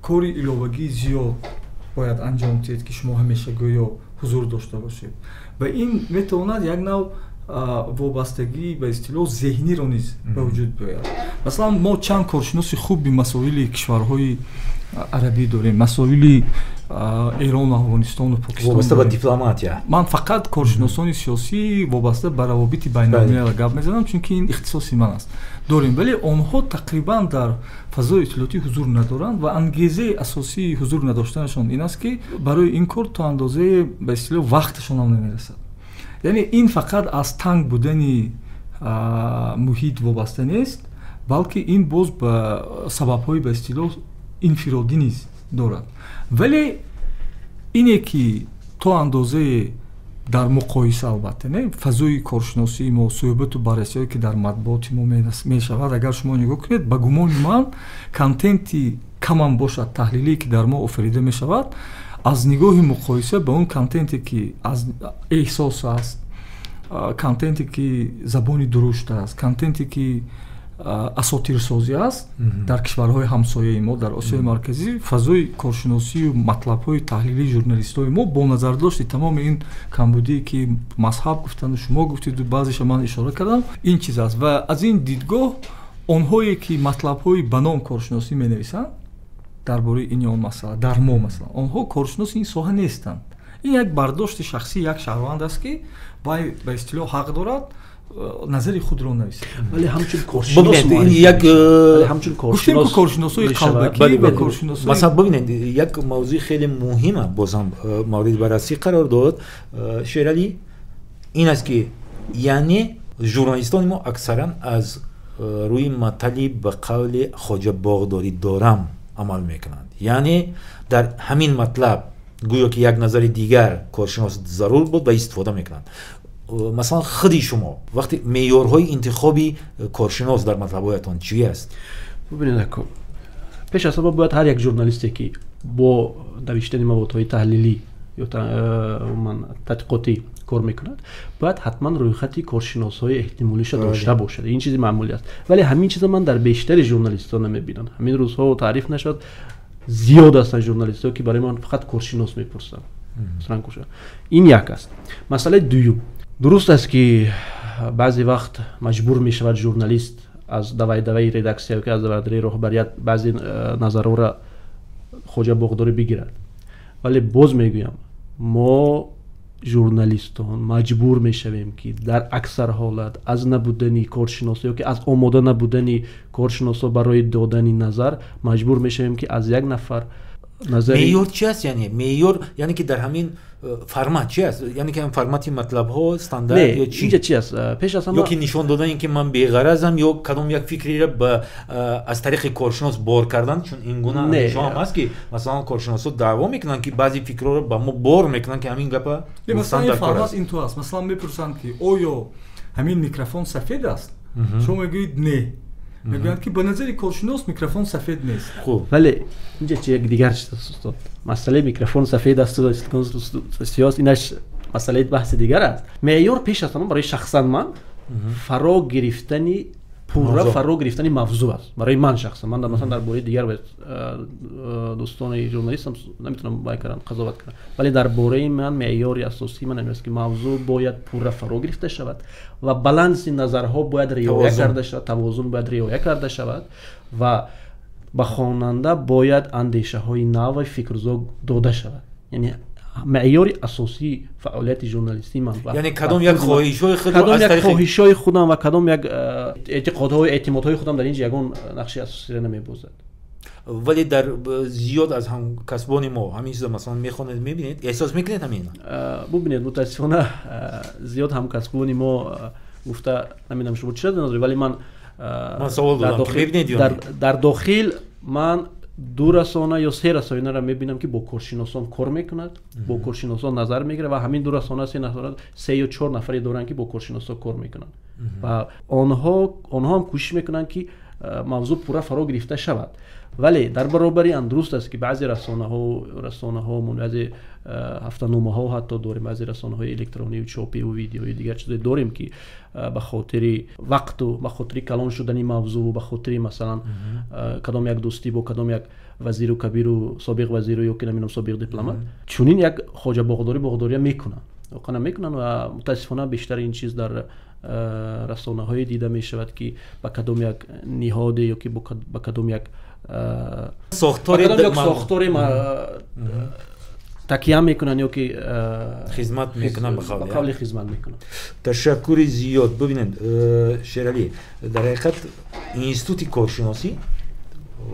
Кори иловагии зиёд бояд анҷом диҳед, ки шумо ҳамеша гӯё ҳузур дошта бошед, ва ин метавонад як нав вобастагии ба истилоҳ зеҳниро низ ба вуҷуд биёяд. Масалан, мо чанд коршиноси хуби масоили кишварҳои арабӣ дорем, масоили Эрону Афғонистону Покистон. Вобаста ба дипломатия. Ман фақат коршиносони сиёсӣ вобаста ба равобити байналмилал гап мезанам, чунки ин ихтисоси ман аст. Дорем, вале онҳо тақрибан дар фазои иттилоотӣ ҳузур надоранд ва ангезаи асосии ҳузур надоштанашон ин аст, ки барои ин кор то андозаи ба истилоҳ вақташон ҳам намерасад. Яъне ин фақат аз танг будани муҳит вобаста нест, балки ин боз ба сабабҳои ба истилоҳ инфиродӣ низ дорад. Вале ине ки то андозае дар муқоиса, албатта, не, фазои коршиносии мо, суҳбату баррасиҳое, ки дар матбуоти мо мешавад, агар шумо нигоҳ кунед, ба гумони ман, контенти камам бошад, таҳлилие, ки дар мо офарида мешавад, аз нигоҳи муқоиса ба он контенте, ки аз эҳсос аст, контенте, ки забони дурушт аст, контенте, ки асотирсозӣ аст, дар кишварҳои ҳамсояи мо дар Осиёи Марказӣ фазои коршиносию матлабҳои таҳлилии журналистҳои мо бо назардошти тамоми ин камбудие, ки Мазҳаб гуфтанду шумо гуфтиду баъзеша ман ишора кардам, ин чиз аст. Ва аз ин дидгоҳ онҳое, ки матлабҳои ба ном коршиносӣ менависанд дар бораи ин ё он масъала дар мо, масалан, онҳо коршиноси ин соҳа нестанд. Ин як бардошти шахсии як шаҳрванд аст, ки вай ба истилоҳ ҳақ дорад назари худро нависад. Вале ҳамчун коршинос як ҳамчун гуфтем, ки коршиносои қалбакӣ ва коршиносои Масалан, бибинед, як мавзӯи хеле муҳима бозам мавриди баррасӣ қарор дод Шералӣ, ин аст, ки яъне журналистони мо аксаран аз рӯи матали ба қавли хоҷа боғдорӣ дорам амал мекунанд. Яъне дар ҳамин матлаб гӯё ки як назари дигар коршинос зарур буд ва истифода мекунанд. Масалан, худи шумо вақте меъёрҳои интихоби коршинос дар матлабҳоятон чӣ аст? Бубинед, ако, пеш аз ҳама бояд ҳар як журналисте, ки бо навиштани маводҳои таҳлилӣ ё умуман тадқиқотӣ кор мекунад, бояд ҳатман рӯйхати коршиносҳои эҳтимолиша дошта бошад. Ин чизи маъмулӣ аст, вале ҳамин чиза ман дар бештари журналистҳо намебинам. Ҳамин рӯзҳо таъриф нашавад, зиёд ҳастанд журналистҳо, ки барои ман фақат коршинос мепурсанд. Ин як аст. Масъалаи дуюм: дуруст аст, ки баъзе вақт маҷбур мешавад журналист аз давай-даваи редаксия ки аз давайдаваи роҳбарият баъзе назарҳоро хоҷа боғдорӣ бигирад, вале боз мегӯям, мо журналистон маҷбур мешавем, ки дар аксар ҳолат аз набудани коршиносо ё ки аз омода набудани коршиносо барои додани назар маҷбур мешавем, ки аз як нафар назари. Меъёр чи аст? Яъне меъёр, яъне ки дар ҳамин формат чи аст? Яъне ки формати матлабҳо стандарт ё чи? Инҷа чи аст? Пеш аз ҳама ё ки нишон додан ин ки ман беғаразам, ё кадом як фикриро ба аз тариқи коршинос бор кардан, чун ин гуна андешаҳо ҳам ҳаст, ки масалан коршиносҳо даъво мекунанд, ки баъзе фикрҳоро ба мо бор мекунанд, ки ҳамин гапа гуфтан дар кор аст. Ин ту аст. Масалан, мепурсанд, ки оё ҳамин микрофон сафед аст? Шумо мегӯед не. Мегӯянд, ки ба назари коршинос микрофон сафед нест. Хуб. Вале инҷа чи як дигар чиз аст, устод. Масъалаи микрофон сафед аст сиёҳ, инаш масъалаи баҳси дигар аст. Меъёр пеш аз ҳама барои шахсан ман фаро гирифтани пурра, фаро гирифтани мавзӯъ аст. Барои ман шахсан, ман масалан дар бораи дигар дӯстони журналистам наметавонам бай кардан, қазоват кунам, вале дар бораи ман меъёри асосии ман ин аст, ки мавзӯъ бояд пурра фаро гирифта шавад ва баланси назарҳо бояд риоя карда шавад, тавозун бояд риоя карда шавад ва ба хонанда бояд андешаҳои нав ва фикрзо дода шавад. Яъне меъёри асосии фаъолияти журналистии ман яъне кадом як хоҳишҳои худро, кадом як хоҳишҳои худам ва кадом як эътиқодҳои эътимодҳои худам дар ин ҷо ягон нақши асосиро намебозад. Вале дар зиёд аз ҳамкасбони мо ҳамин чизо масалан мехонед, мебинед, эҳсос мекунед ҳамин? Бубинед, мутаассифона, зиёд ҳамкасбони мо гуфта намедонам шумо чиро назар, вале ман ман савол додам, мебинед ё дар дохил ман Ду расона ё се расонаро мебинам, ки бо коршиносон кор мекунад, бо коршиносон назар мегирад, ва ҳамин ду расона, се нафар, се ё чор нафаре доранд, ки бо коршиносон кор мекунанд, ва онҳо ҳам кӯшиш мекунанд, ки мавзӯъ пурра фаро гирифта шавад. Вале дар баробари ан дуруст аст, ки баъзе расонаҳо, баъзе ҳафтаномаҳо ҳатто дорем, баъзе расонаҳои электронию чопиву видеою дигар чизое дорем, ки ба хотири вақту ба хотири калон шудани мавзӯъ, ба хотири, масалан, кадом як дӯстӣ бо кадом як вазиру кабиру собиқ вазиру ё ки намедонам собиқ дипломат, чунин як хоҷа боғдория мекунанд, воқеан мекунанд. Ва мутаассифона бештар ин чиз дар расонаҳое дида мешавад, ки ба кадом як ниҳоде ё ки ба кадом як сохторе такя мекунанд ё ки хизмат мекунанд, ба қавли хизмат мекунанд. Ташаккури зиёд. Бибинед, Шералӣ, дар ҳақиқат институти коршиносӣ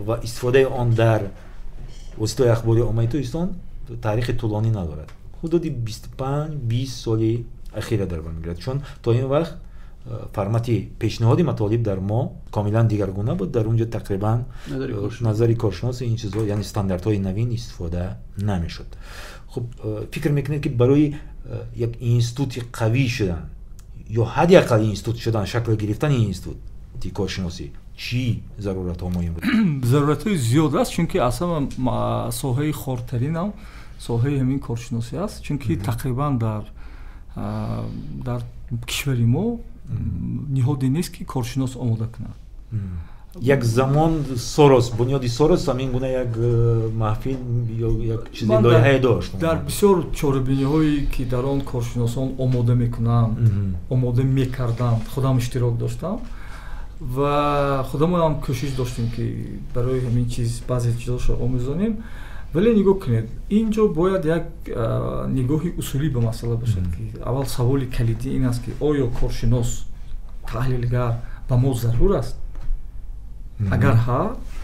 ва истифодаи он дар воситаҳои ахбори оммаи Тоҷикистон таърихи тӯлонӣ надорад, ҳудуди 25-20 соли ахира дар бар мегирад, чун то ин вақт формати пешниҳоди матолиб дар мо комилан дигаргуна буд. Дар он ҷо тақрибан назари коршинос, ин чизҳо, яъне стандартҳои навин истифода намешуд. Хуб, фикр мекунед, ки барои як институти қавӣ шудан ё ҳадди ақал институт шудан, шакл гирифтани институти коршиносӣ чӣ заруратҳо муҳим буд? Заруратҳои зиёд аст, чунки аз ҳама соҳаи хортаринам соҳаи ҳамин коршиносӣ аст, чунки тақрибан дар кишвари мо ниҳоде нест, ки коршинос омода кунад. Як замон Сорос, бунёди Сорос ҳамин гуна як маҳфил ё як чизи лоиҳае дошт. Дар бисёр чорабиниҳое, ки дар он коршиносон омода мекунанд, омода мекарданд, худам иштирок доштам ва худамонам кӯшиш доштем, ки барои ҳамин чиз баъзе чизошро омӯзонем. Вале нигоҳ кунед, ин ҷо бояд як нигоҳи усулӣ ба масъала бошад, ки аввал саволи калидӣ ин аст, ки оё коршинос, таҳлилгар ба мо зарур аст? Агар ҳа,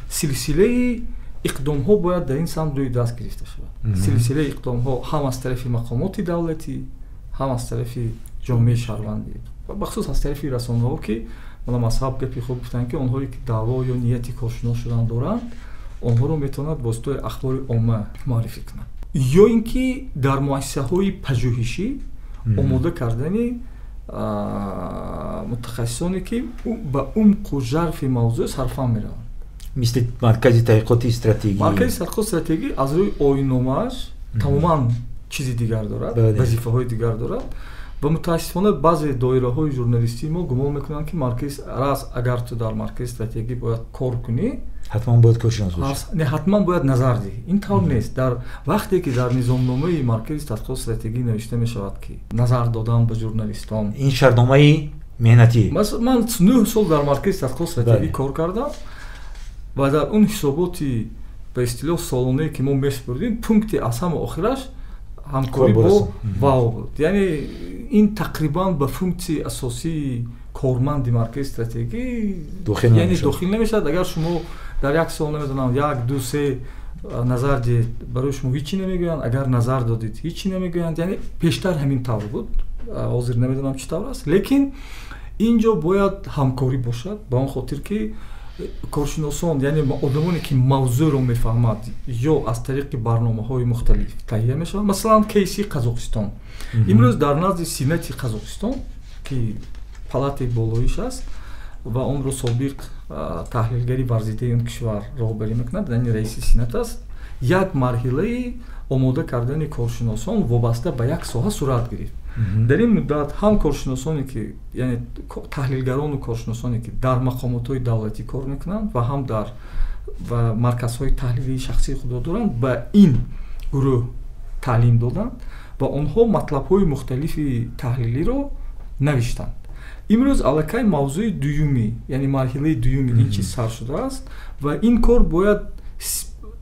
силсилаи иқдомҳо бояд дар ин самт рӯи даст гирифта шавад. Силсилаи иқдомҳо ҳам аз тарафи мақомоти давлатӣ, ҳам аз тарафи ҷомеаи шаҳрвандӣ ва бахусус аз тарафи расонаҳо, ки мана мазҳаб гапи хуб гуфтанд, ки онҳое ки даъво ё нияти коршинос шудан доранд, онҳоро метавонад воситаи ахбори омма муаррифӣ кунад, ё ин ки дар муассисаҳои пажӯҳишӣ омода кардани мутахассисоне, ки ба умқу жарфи мавзӯъ сарфаҳм мераванд. Мисли Маркази таҳқиқоти стратегӣ. Маркази таҳқиқоти стратегӣ аз рӯи оинномааш тамоман чизи дигар дорад, вазифаҳои дигар дорад, ва мутаассифона баъзе доираҳои журналистии мо гумон мекунанд, ки марказ рас, агар ту дар маркази стратегӣ бояд кор кунӣ, ҳатман бояд коршинос бошӣ, не, ҳатман бояд назар диҳӣ. Ин тавр нест. Дар вақте ки дар низомномаи маркази таҳқиқоти стратегӣ навишта мешавад, ки назар додан ба журналистон ин шартномаи меҳнатӣ. Ман 9 сол дар маркази таҳқиқоти стратегӣ кор кардам ва дар он ҳисоботи ба истилоҳ солонае, ки мо месупурдем, пункти аз ҳама охираш ҳамкорӣ бо ВАО буд. Яъне ин тақрибан ба функсияи асосии корманди маркази стратегӣ яъне дохил намешавад. Агар шумо дар як сол, намедонам, як, ду, се назар диҳед, барои шумо ҳеҷ чӣ намегӯянд. Агар назар додед, ҳеҷ чӣ намегӯянд. Яъне пештар ҳамин тавр буд, ҳозир намедонам чӣ тавр аст, лекин ин ҷо бояд ҳамкорӣ бошад, ба он хотир ки коршиносон, яъне одамоне, ки мавзӯъро мефаҳмад, ё аз тариқи барномаҳои мухталиф таҳия мешавад. Масалан, кейси Қазоқистон. Имрӯз дар назди Сенати Қазоқистон, ки палатаи болоиш аст ва онро собиқ таҳлилгари варзидаи он кишвар роҳбарӣ мекунад, яъне раиси сенат аст, як марҳилаи омода кардани коршиносон вобаста ба як соҳа сурат гирифт. Дар ин муддат ҳам коршиносоне, ки яъне таҳлилгарону коршиносоне, ки дар мақомотҳои давлатӣ кор мекунанд ва ҳам дар ва марказҳои таҳлилии шахсии худро доранд, ба ин гурӯҳ таълим доданд ва онҳо матлабҳои мухталифи таҳлилиро навиштанд. Имрӯз аллакай мавзӯи дуюми, яъне марҳилаи дуюми ин чиз сар шудааст ва ин кор бояд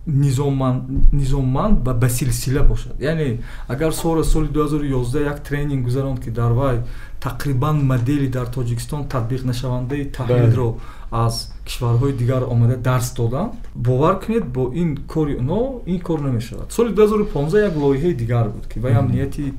низомманд ва ба силсила бошад. Яъне агар соли 2011 як тренинг гузаронд, ки дар вай тақрибан модели дар Тоҷикистон татбиқ нашавандаи таҳлилро аз кишварҳои дигар омада дарс доданд, бовар кунед, бо ин кори оно ин кор намешавад. Соли 2015 як лоиҳаи дигар буд, ки вай ҳам нияти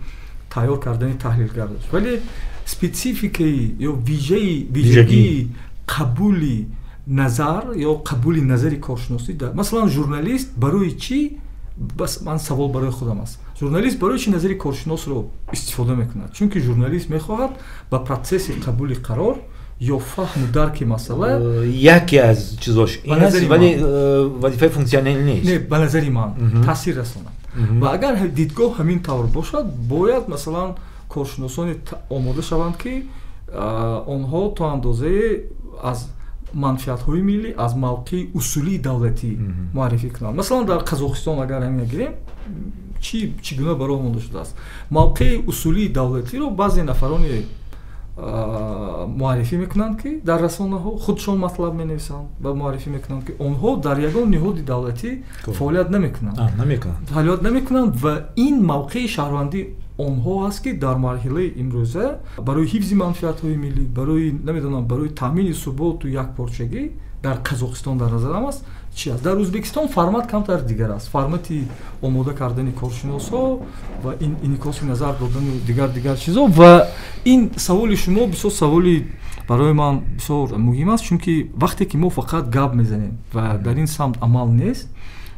тайёр кардани таҳлилгар дошт, вале спецификаи ё вижагии қабули Назар ё қабули назари коршиносӣ, масалан, журналист барои чӣ, бас ман савол барои худам аст, журналист барои чӣ назари коршиносро истифода мекунад? Чунки журналист мехоҳад ба процесси қабули қарор ё фаҳму дарки масъала яке аз чизош ин аст, вале вазифаи функсионалӣ нест. Не, ба назари ман таъсир расонад. Ва агар дидгоҳ ҳамин тавр бошад, бояд, масалан, коршиносоне омода шаванд, ки онҳо то андозае аз манфиатҳои миллӣ, аз мавқеи усулии давлатӣ муаррифӣ кунанд. Масалан, дар Қазоқистон агар ҳамин гирем, чӣ гуна ба роҳ монда шудааст, мавқеи усулии давлатиро баъзе нафароне муаррифӣ мекунанд, ки дар расонаҳо худшон матлаб менависанд ва муаррифӣ мекунанд, ки онҳо дар ягон ниҳоди давлатӣ фаъолият намекунанд, фаъолият намекунанд. Ва ин мавқеи шаҳрвандии онҳо аст, ки дар марҳилаи имрӯза барои ҳифзи манфиатҳои миллӣ, барои, намедонам, барои таъмини суботу якпорчагӣ дар Қазоқистон дар назарам аст, чи аст. Дар Ӯзбекистон формат камтар дигар аст, формати омода кардани коршиносҳо ва инъикоси назар додану дигар чизо. Ва ин саволи шумо бисёр саволи барои ман бисёр муҳим аст, чунки вақте ки мо фақат гап мезанем ва дар ин самт амал нест,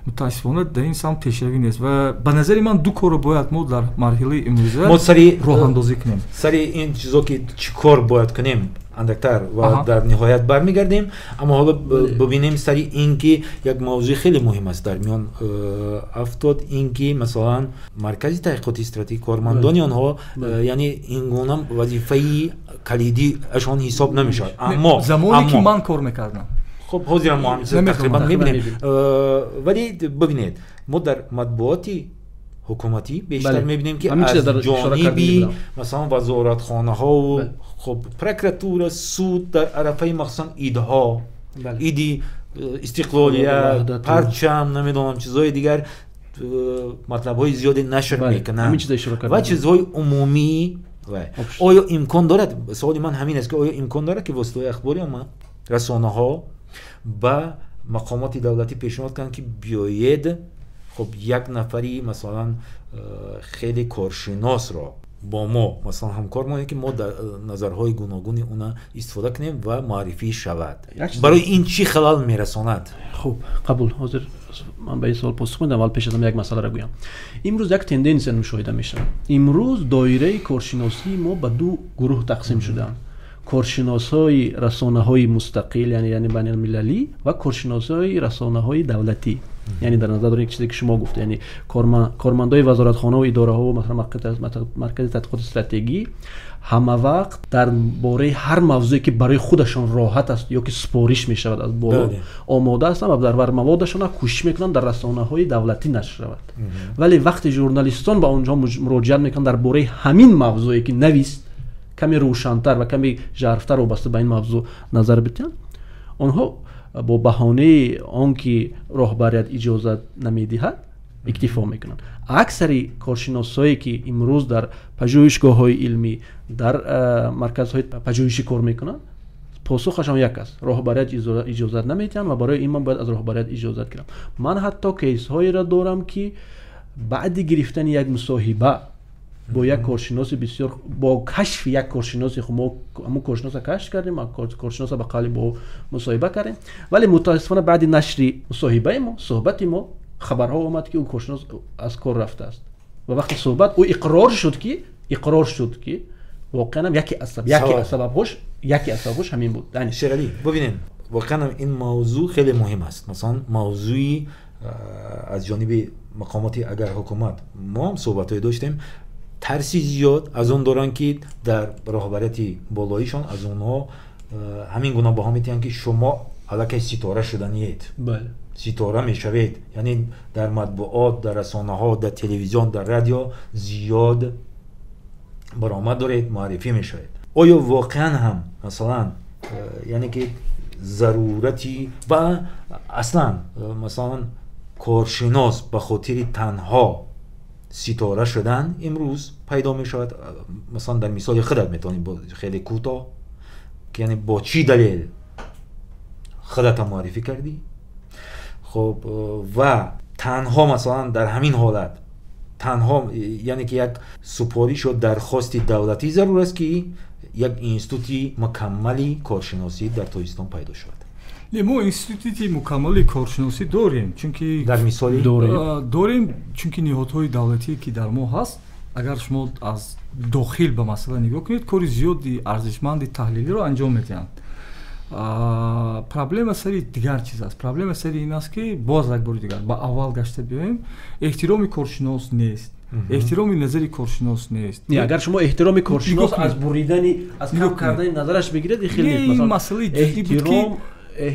мутаассифона, дар ин самт пешравӣ нест. Ва ба назари ман ду корро бояд мо дар марҳилаи имрӯза мо сари роҳандозӣ кунем. Сари ин чизо, ки чӣ кор бояд кунем, андактар ва дар ниҳоят бармегардем. Аммо ҳоло бибинем сари ин ки як мавзӯи хеле муҳим аст дар миён афтод, ин ки, масалан, маркази таҳқиқоти стратегӣ, кормандони онҳо, яъне ин гуна вазифаи калидиашон ҳисоб намешавад, аммо замоне ки ман кор мекардам. Хуб, ҳозирам мо ҳамин тақрибан мебинем, вале бибинед, мо дар матбуоти ҳукуматӣ бештар мебинем, ки аз ҷониби, масалан, вазоратхонаҳову, хуб, прокуратура, суд дар арафаи, махсусан, идҳо, иди Истиқлолият, парчам, намедонам, чизҳои дигар, матлабҳои зиёде нашр мекунанд ва чизҳои умумӣ. Оё имкон дорад, саволи ман ҳамин аст, ки оё имкон дорад, ки воситаҳои ахбори омма, расонаҳо ба мақомоти давлатӣ пешниҳод кунанд, ки биёед, хуб, як нафари, масалан, хеле коршиносро бо мо, масалан, ҳамкор монем, ки мо дар назарҳои гуногуни уна истифода кунем ва муаррифӣ шавад? Барои ин чӣ халал мерасонад? Хуб, қабул. Ҳозир ман ба ин савол посух медиҳам, аввал пеш аз як масъаларо гӯям. Имрӯз як тенденсия мушоҳида мешавад. Имрӯз доираи коршиносии мо ба ду гурӯҳ тақсим шудаанд: коршиносҳои расонаҳои мустақил, яъне байналмилалӣ, ва коршиносҳои расонаҳои давлатӣ. Яъне дар назар дорем чизе ки шумо гуфт, яъне кормандои вазоратхонаву идораҳо, масалан, маркази тадқиқоти стратегӣ ҳама вақт дар бораи ҳар мавзӯе, ки барои худашон роҳат аст ё ки супориш мешавад аз боло, омода ҳастанд ва дар бар маводашона кӯшиш мекунанд дар расонаҳои давлатӣ нашр шавад. Вале вақте журналистон ба онҷо муроҷиат мекунанд дар бораи ҳамин мавзӯе, ки навист, каме рӯшантар ва каме жарфтар вобаста ба ин мавзӯъ назар бидиҳанд, онҳо бо баҳонаи он ки роҳбарият иҷозат намедиҳад иктифо мекунанд. Аксари коршиносҳое, ки имрӯз дар пажӯҳишгоҳҳои илмӣ, дар марказҳои пажӯҳишӣ кор мекунанд, посухашон як аст: роҳбарият иҷозат намедиҳанд ва барои ин ман бояд аз роҳбарият иҷозат гирам. Ман ҳатто кейсҳоеро дорам, ки баъди гирифтани як мусоҳиба бо як коршиноси бисёр, бо кашфи як коршиноси, мо ҳамун коршиноса кашф кардем, коршиноса ба қавли бо мусоҳиба кардем, вале мутаассифона баъди нашри мусоҳибаи мо, суҳбати мо, хабарҳо омад, ки ӯ коршинос аз кор рафтааст. Ва вақти суҳбат ӯ иқрор шуд, ки воқеан яке аз сабабҳош ҳамин буд. Шералӣ, бибинед, воқеан ин мавзӯъ хеле муҳим аст. Масалан, мавзӯи аз ҷониби мақомоти агар ҳукумат мо ҳам суҳбатҳое доштем, тарси зиёд аз он доранд, ки дар роҳбарияти болоишон аз онҳо ҳамин гуна баҳо метиҳанд, ки шумо аллакай ситора шуданиед, ситора мешавед, яъне дар матбуот, дар расонаҳо, дар телевизион, дар радио зиёд баромад доред, муаррифӣ мешавед. Оё воқеан ҳам, масалан, яъне ки зарурати ва аслан, масалан, коршинос ба хотири танҳо ситора шудан имрӯз пайдо мешавад? Масалан, дар мисоли худат метавонӣ хеле кӯтоҳ, ки яъне бо чӣ далел худата муаррифӣ кардӣ? Хуб, ва танҳо, масалан, дар ҳамин ҳолат танҳо, яъне ки як супориш ё дархости давлатӣ зарур аст, ки як институти мукаммали коршиносӣ дар Тоҷикистон пайдо шавад? Не, мо институти мукаммали коршиносӣ дорем, чунки дар мисоли дорем, чунки ниҳодҳои давлатие ки дар мо ҳаст, агар шумо аз дохил ба масъала нигоҳ кунед, кори зиёди арзишманди таҳлилиро анҷом медиҳанд. Проблема сари дигар чиз аст. Проблема сари ин аст, ки боз як бори дигар ба аввал гашта биёем, эҳтироми коршинос нест, эҳтироми назари коршинос нест. Не, агар шумо эҳтироми коршинос аз буридани, аз кам кардани назараш бигиред, хеле нест. Ин масъалаи ҷиддӣ буд, ки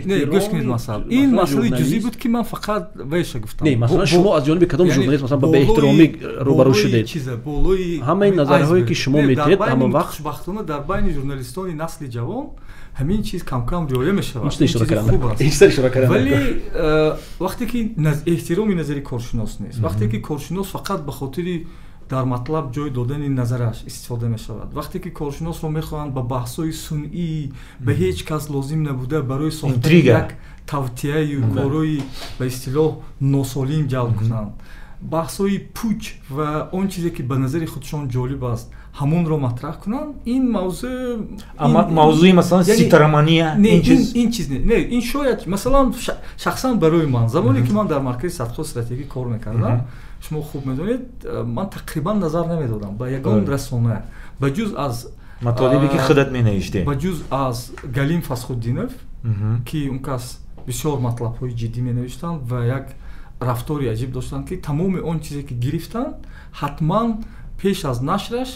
не, гӯш кунед, масалан, ин масъалаи ҷузъӣ буд, ки ман фақат вайша гуфтам. Не, масалан, шумо аз ҷониби кадом журналист, масалан, ба беэҳтиромӣ рӯбарӯ шудед? Болои ҳамаи назарҳое ки шумо медиҳед, ҳама вақт хушбахтона дар байни журналистони насли ҷавон ҳамин чиз камкам риоя мешавад. Вале вақте ки эҳтироми назари коршинос нест, вақте ки коршинос фақат ба хотири дар матлаб ҷой додани назараш истифода мешавад, вақте ки коршиносро мехоҳанд ба баҳсҳои сунъӣ, ба ҳеҷ кас лозим набуда, барои сохтани як тавтияю корҳои ба истилоҳ носолим ҷалб кунанд, баҳсҳои пуч ва он чизе ки ба назари худшон ҷолиб аст, ҳамонро матраҳ кунанд, ин мавзӯъ мавзӯи масалан ситаромания ин чиз не, ин шояд масалан шахсан барои ман, замоне ки ман дар маркази садқои стратегӣ кор мекардам, шумо хуб медонед, ман тақрибан назар намедодам ба ягон расона, ба ҷуз аз матолибе ки худат менавиштӣ, ба ҷуз аз Галим Фасхуддинов, ки он кас бисёр матлабҳои ҷиддӣ менавиштанд ва як рафтори аҷиб доштанд, ки тамоми он чизе ки гирифтанд, ҳатман пеш аз нашраш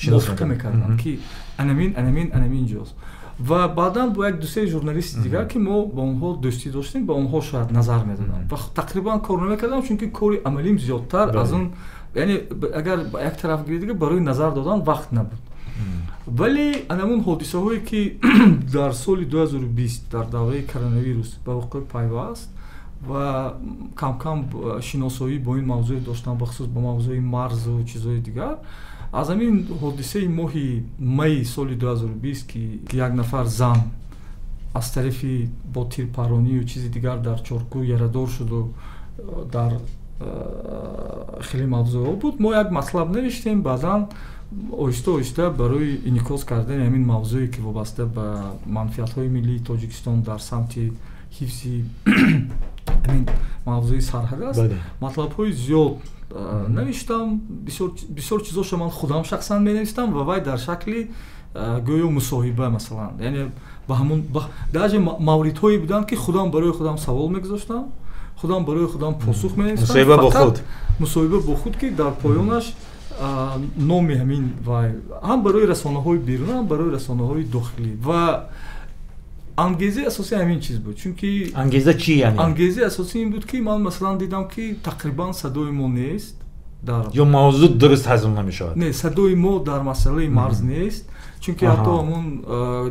мувофиқа мекарданд, ки анамин, анамин, анамин ҷост. Ва баъдан бо як дусе журналисти дигар, ки мо бо онҳо дӯстӣ доштем, ба онҳо шояд назар медодам ва тақрибан кор намекардам, чунки кори амалим зиёдтар аз он, яъне агар ба як тараф гиред, дигар барои назар додан вақт набуд. Вале анамун ҳодисаҳое ки дар соли 2020 дар давраи коронавирус ба вуқӯъ пайваст ва камкам шиносоӣ бо ин мавзӯе доштам, бахусус ба мавзӯи марзу чизҳои дигар, аз ҳамин ҳодисаи моҳи майи соли 2020, ки як нафар зан аз тарафи бо тирпаронию чизи дигар дар Чоркӯ ярадор шуду дар хеле мавзӯъҳо буд, мо як матлаб навиштем. Баъдан оҳиста оҳиста барои инъикос кардани ҳамин мавзӯе, ки вобаста ба манфиатҳои миллии Тоҷикистон дар самти ҳифзи ҳамин мавзӯи сарҳад аст, матлабҳои зиёд навиштам. Бисёр чизоша ман худам шахсан менавистам ва вай дар шакли гӯё мусоҳиба, масалан, яъне ба ҳамон даже мавридҳое буданд, ки худам барои худам савол мегузоштам, худам барои худам посух менавистам. Мусоҳиба бо худ, мусоҳиба бо худ, ки дар поёнаш номи ҳамин вай ҳам барои расонаҳои беруна, ҳам барои расонаҳои дохилӣ. Ва ангезаи асосӣ ҳамин чиз буд, чунки ангеза чи? Яъне ангезаи асосӣ ин буд, ки ман масалан дидам, ки тақрибан садои мо нест дар ё мавзӯъ дуруст ҳазм намешавад. Не, садои мо дар масъалаи марз нест, чунки ҳатто ҳамон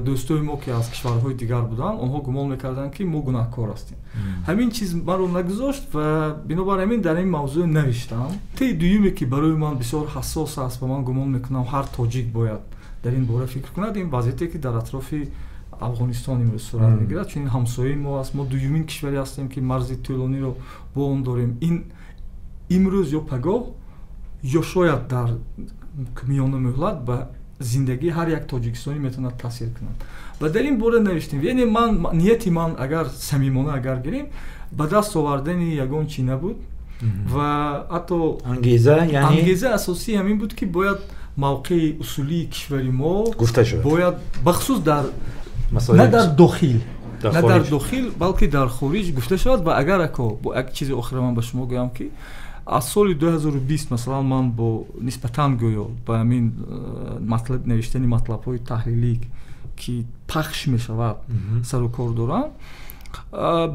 дӯстои мо, ки аз кишварҳои дигар буданд, онҳо гумон мекарданд, ки мо гунаҳкор ҳастем. Ҳамин чиз маро нагузошт ва бинобар ҳамин дар ин мавзӯъ навиштам. Теи дуюме, ки барои ман бисёр ҳассос аст ва ман гумон мекунам, ҳар тоҷик бояд дар ин бора фикр кунад, ин вазъияте ки дар атрофи Афғонистон имрӯз сурат мегирад, чун ин ҳамсояи мо аст. Мо дуюмин кишваре ҳастем, ки марзи тӯлониро бо он дорем. Ин имрӯз ё пагоҳ ё шояд дар миёна муҳлат ба зиндагии ҳар як тоҷикистонӣ метавонад таъсир кунад ва дар ин бора навиштем. Яъне ман нияти ман, агар самимона агар гирем, ба даст овардани ягон чӣ набуд ва ҳатто ангеза, яъне ангеза асосӣ ҳамин буд, ки бояд мавқеи усулии кишвари мо гуфта шавад, бояд бахусус дар на дар дохил, на дар дохил, балки дар хориҷ гуфта шавад. Ва агар ако бо як чизи охира ман ба шумо гӯям, ки аз соли 2020 масалан ман бо нисбатан гӯё ба ҳамин матлаб навиштани матлабҳои таҳлилӣ, ки пахш мешавад, сару кор дорам,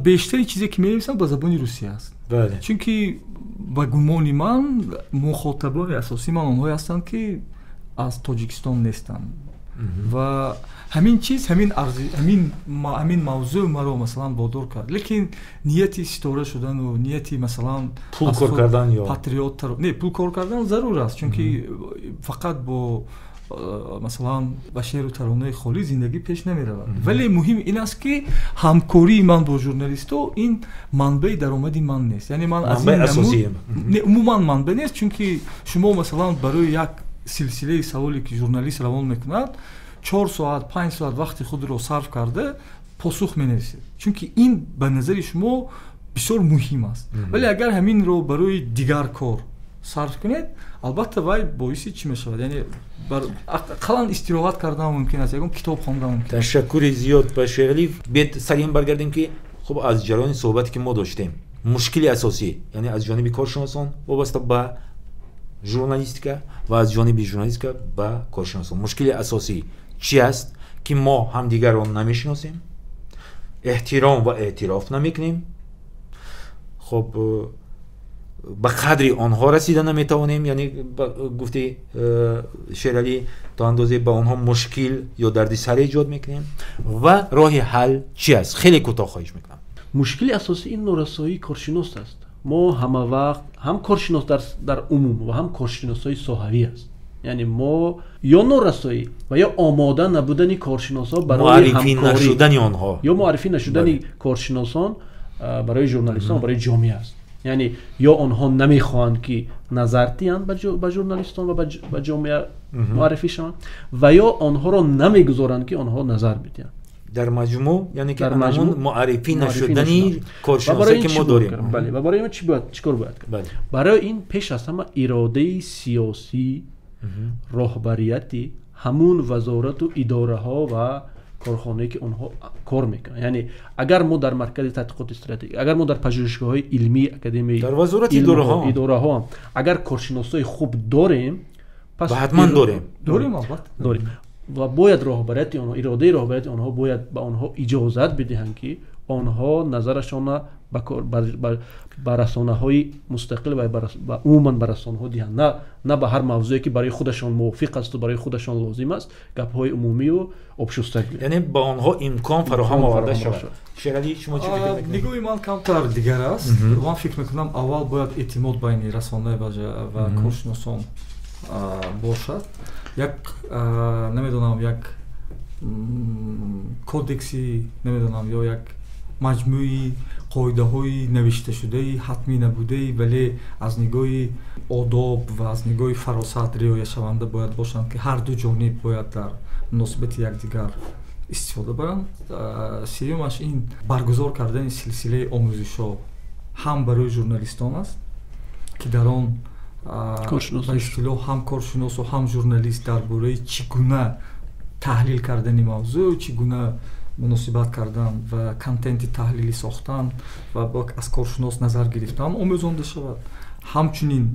бештари чизе ки менависам, ба забони русия аст, чунки ба гумони ман мухотабони асосии ман онҳое ҳастанд, ки аз Тоҷикистон нестанд. Ва ҳамин чиз, ҳамин ҳамин мавзӯъ маро масалан водор кард. Лекин нияти ситора шудану нияти масалан пул кор кардан ё патриот не, пул кор кардан зарур аст, чунки фақат бо масалан ба шеъру таронаи холӣ зиндагӣ пеш намеравад. Вале муҳим ин аст, ки ҳамкории ман бо журналистҳо ин манбаи даромади ман нест, яъне ман аз ин не, умуман манбаъ нест, чунки шумо масалан барои як силсилаи саволе, ки журналист равон мекунад, 4 соат, 5 соат вақти худро сарф карда Посух менависед, чунки ин ба назари шумо бисёр муҳим аст. Вале агар ҳаминро барои дигар кор сарф кунед, албатта вай боиси чӣ мешавад? Яъне ақаллан истироҳат кардан мумкин аст, ягон китоб хондан мумкин. Ташаккури зиёд ба Шералӣ. Биед сари ин баргардем, ки хуб, аз ҷараёни суҳбате ки мо доштем, мушкили асосӣ, яъне аз ҷониби коршиносон вобаста ба журналистика ва аз ҷониби журналистика ба коршиносон, мушкили асосӣ чи аст? Ки мо ҳамдигарро намешиносем, эҳтиром ва эътироф намекунем, хоб, ба қадри онҳо расида наметавонем, яъне гуфти Шералӣ, то андозе ба онҳо мушкил ё дардисар эҷод мекунем. Ва роҳи ҳал чи аст? Хеле кӯтоҳ хоҳиш мекунам. Мушкили асосӣ ин норасоии коршинос аст. Мо ҳама вақт ҳам коршинос дар умум ва ҳам коршиносҳои соҳавӣ аст, яъне мо ё норасоӣ ва ё омода набудани коршиносҳо барои муаррифӣ нашудани онҳо ё муаррифӣ нашудани коршиносон барои журналистон, барои ҷомеа аст. Яъне ё онҳо намехоҳанд, ки назар диҳанд ба журналистон ва ба ҷомеа муаррифӣ шаванд, ва ё онҳоро намегузоранд, ки онҳо назар бидиҳанд. Дар маҷмӯъ, яъне ки ҳамон муаррифӣ нашудани коршиносе, ки мо дорем. Бале, ва барои ин чӣ бояд, чӣ кор бояд кард? Барои ин пеш аз ҳама иродаи сиёсӣ, роҳбарияти ҳамун вазорату идораҳо ва корхонае, ки онҳо кор мекунанд. Яъне агар мо дар Маркази тадқиқоти стратегӣ, агар мо дар пажӯҳишгоҳҳои илмии академияи дар вазорати идораҳо агар коршиносҳои хуб дорем, пас ҳатман дорем. Дорем, албатта. Дорем, ва бояд роҳбарияти онҳо, иродаи роҳбарияти онҳо бояд ба онҳо иҷозат бидиҳанд, ки онҳо назарашонро ба расонаҳои мустақил ва умуман ба расонаҳо диҳанд, на ба ҳар мавзӯе, ки барои худашон мувофиқ асту барои худашон лозим аст, гапҳои умумию обшуста гӯянд. Яъне ба онҳо имкон фароҳам оварда шавад. Шералӣ, шумо чӣ фикр мекунед? Нигоҳи ман камтар дигар аст. Ман фикр мекунам, аввал бояд эътимод байни расона ва коршиносон бошад. Як, намедонам, як кодекси, намедонам, ё як маҷмӯи қоидаҳои навишташудаи ҳатмӣ набудаи, вале аз нигоҳи одоб ва аз нигоҳи фаросат риояшаванда бояд бошанд, ки ҳар ду ҷониб бояд дар муносибати якдигар истифода баранд. Сеюмаш ин баргузор кардани силсилаи омӯзишҳо ҳам барои журналистон аст, ки дар он ба истилоҳ ҳам коршиносу ҳам журналист дар бораи чӣ гуна таҳлил кардани мавзӯъ, чӣ гуна муносибат кардан ва контенти таҳлилӣ сохтан ва аз коршинос назар гирифтан омӯзонда шавад. Ҳамчунин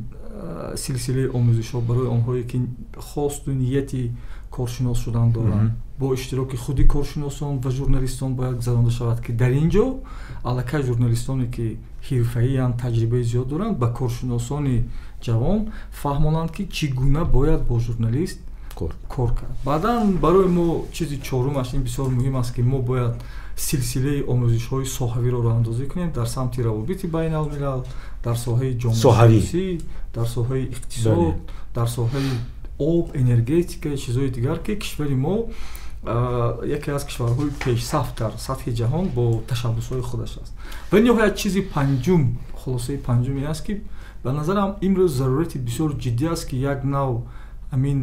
силсилаи омӯзишҳо барои онҳое, ки хосту нияти коршинос шудан доранд, бо иштироки худи коршиносон ва журналистон бояд гузаронда шавад, ки дар ин ҷо аллакай журналистоне, ки ҳирфаиянд, таҷрибаи зиёд доранд, ба коршиносони ҷавон фаҳмонанд, ки чӣ гуна бояд бо журналист кор кард. Баъдан барои мо чизи чорумаш ин бисёр муҳим аст, ки мо бояд силсилаи омӯзишҳои соҳавиро роҳандозӣ кунем дар самти равобити байналмилал, дар соҳаи ҷомеашиносӣ, дар соҳаи иқтисод, дар соҳаи об, энергетика, чизҳои дигар, ки кишвари мо яке аз кишварҳои пешсаф дар сатҳи ҷаҳон бо ташаббусҳои худаш аст. Ва ниҳоят чизи панҷум, хулосаи панҷум ин аст, ки ба назарам имрӯз зарурати бисёр ҷиддӣ аст, ки як нав ҳамин,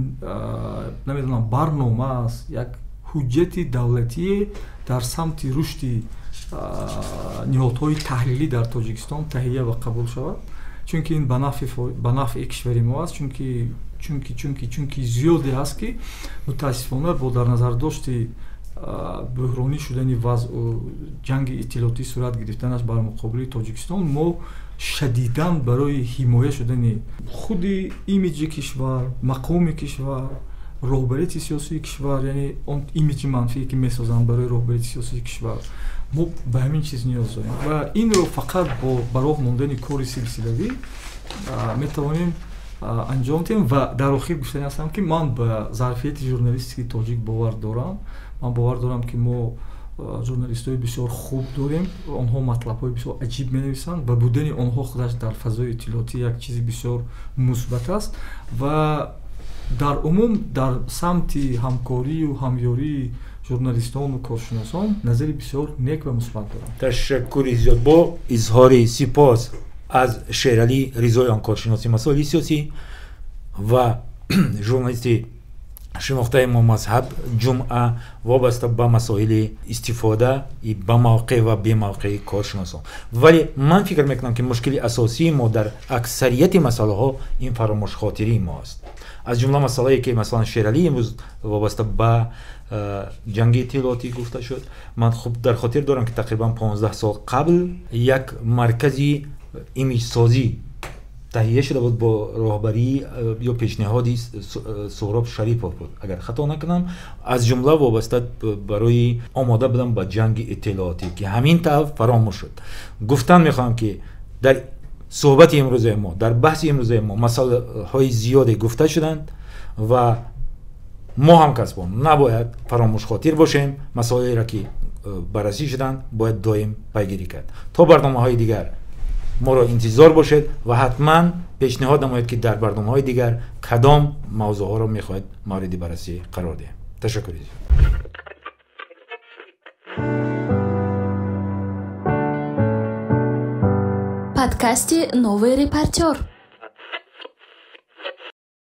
намедонам, барнома аст, як ҳуҷҷати давлатие дар самти рушди ниҳодҳои таҳлилӣ дар Тоҷикистон таҳия ва қабул шавад, чунки ин ба нафъи кишвари мо аст, чунки зиёде ҳаст, ки мутаассифона бо дар назардошти бӯҳронӣ шудани вазъу ҷанги иттилоотӣ сурат гирифтанаш бар муқобили Тоҷикистон, мо шадидан барои ҳимоя шудани худи имиҷи кишвар, мақоми кишвар, роҳбарияти сиёсии кишвар, яъне он имиҷи манфие, ки месозанд барои роҳбарияти сиёсии кишвар, мо ба ҳамин чиз ниёз дорем ва инро фақат бо ба роҳ мондани кори силсилавӣ метавонем анҷом диҳем. Ва дар охир гуфтани ҳастам, ки ман ба зарфияти журналистики тоҷик бовар дорам. Ман бовар дорам, ки мо журналистҳои бисёр хуб дорем, онҳо матлабҳои бисёр аҷиб менависанд ва будани онҳо худаш дар фазои иттилоотӣ як чизи бисёр мусбат аст. Ва дар умум дар самти ҳамкорию ҳамёрии журналистону коршиносон назари бисёр нек ва мусбат дорам. Ташаккури зиёд. Бо изҳори сипос аз Шералӣ Ризоён, коршиноси масоили сиёсӣ ва журналисти Шинохтаи мо мазҳаб Ҷумъа вобаста ба масоили истифода ба мавқеъ ва бемавқеи коршиносон. Вале ман фикр мекунам, ки мушкили асосии мо дар аксарияти масъалаҳо ин фаромӯшхотирии мо аст. Аз ҷумла масъалае, ки масалан Шералӣ имрӯз вобаста ба ҷанги иттилоотӣ гуфта шуд, ман хуб дар хотир дорам, ки тақрибан 15 сол қабл як маркази имиҷсозӣ таҳия шуда буд бо роҳбарии ё пешниҳоди Суҳроб Шарипов буд, агар хато накунам, аз ҷумла вобаста барои омода будан ба ҷанги иттилоотӣ, ки ҳамин тавр фаромӯш шуд. Гуфтан мехоҳам, ки дар суҳбати имрӯзаи мо, дар баҳси имрӯзаи мо масъалаҳои зиёде гуфта шуданд ва мо ҳамкасбон набояд фаромӯшхотир бошем. Масоилеро, ки баррасӣ шуданд, бояд доим пайгирӣ кард. То барномаҳои дигар моро интизор бошед ва ҳатман пешниҳод намоед, ки дар барномаҳои дигар кадом мавзӯъҳоро мехоҳед мавриди баррасӣ қарор диҳем. Ташаккури зиёд. Подкасти «Новый репортер».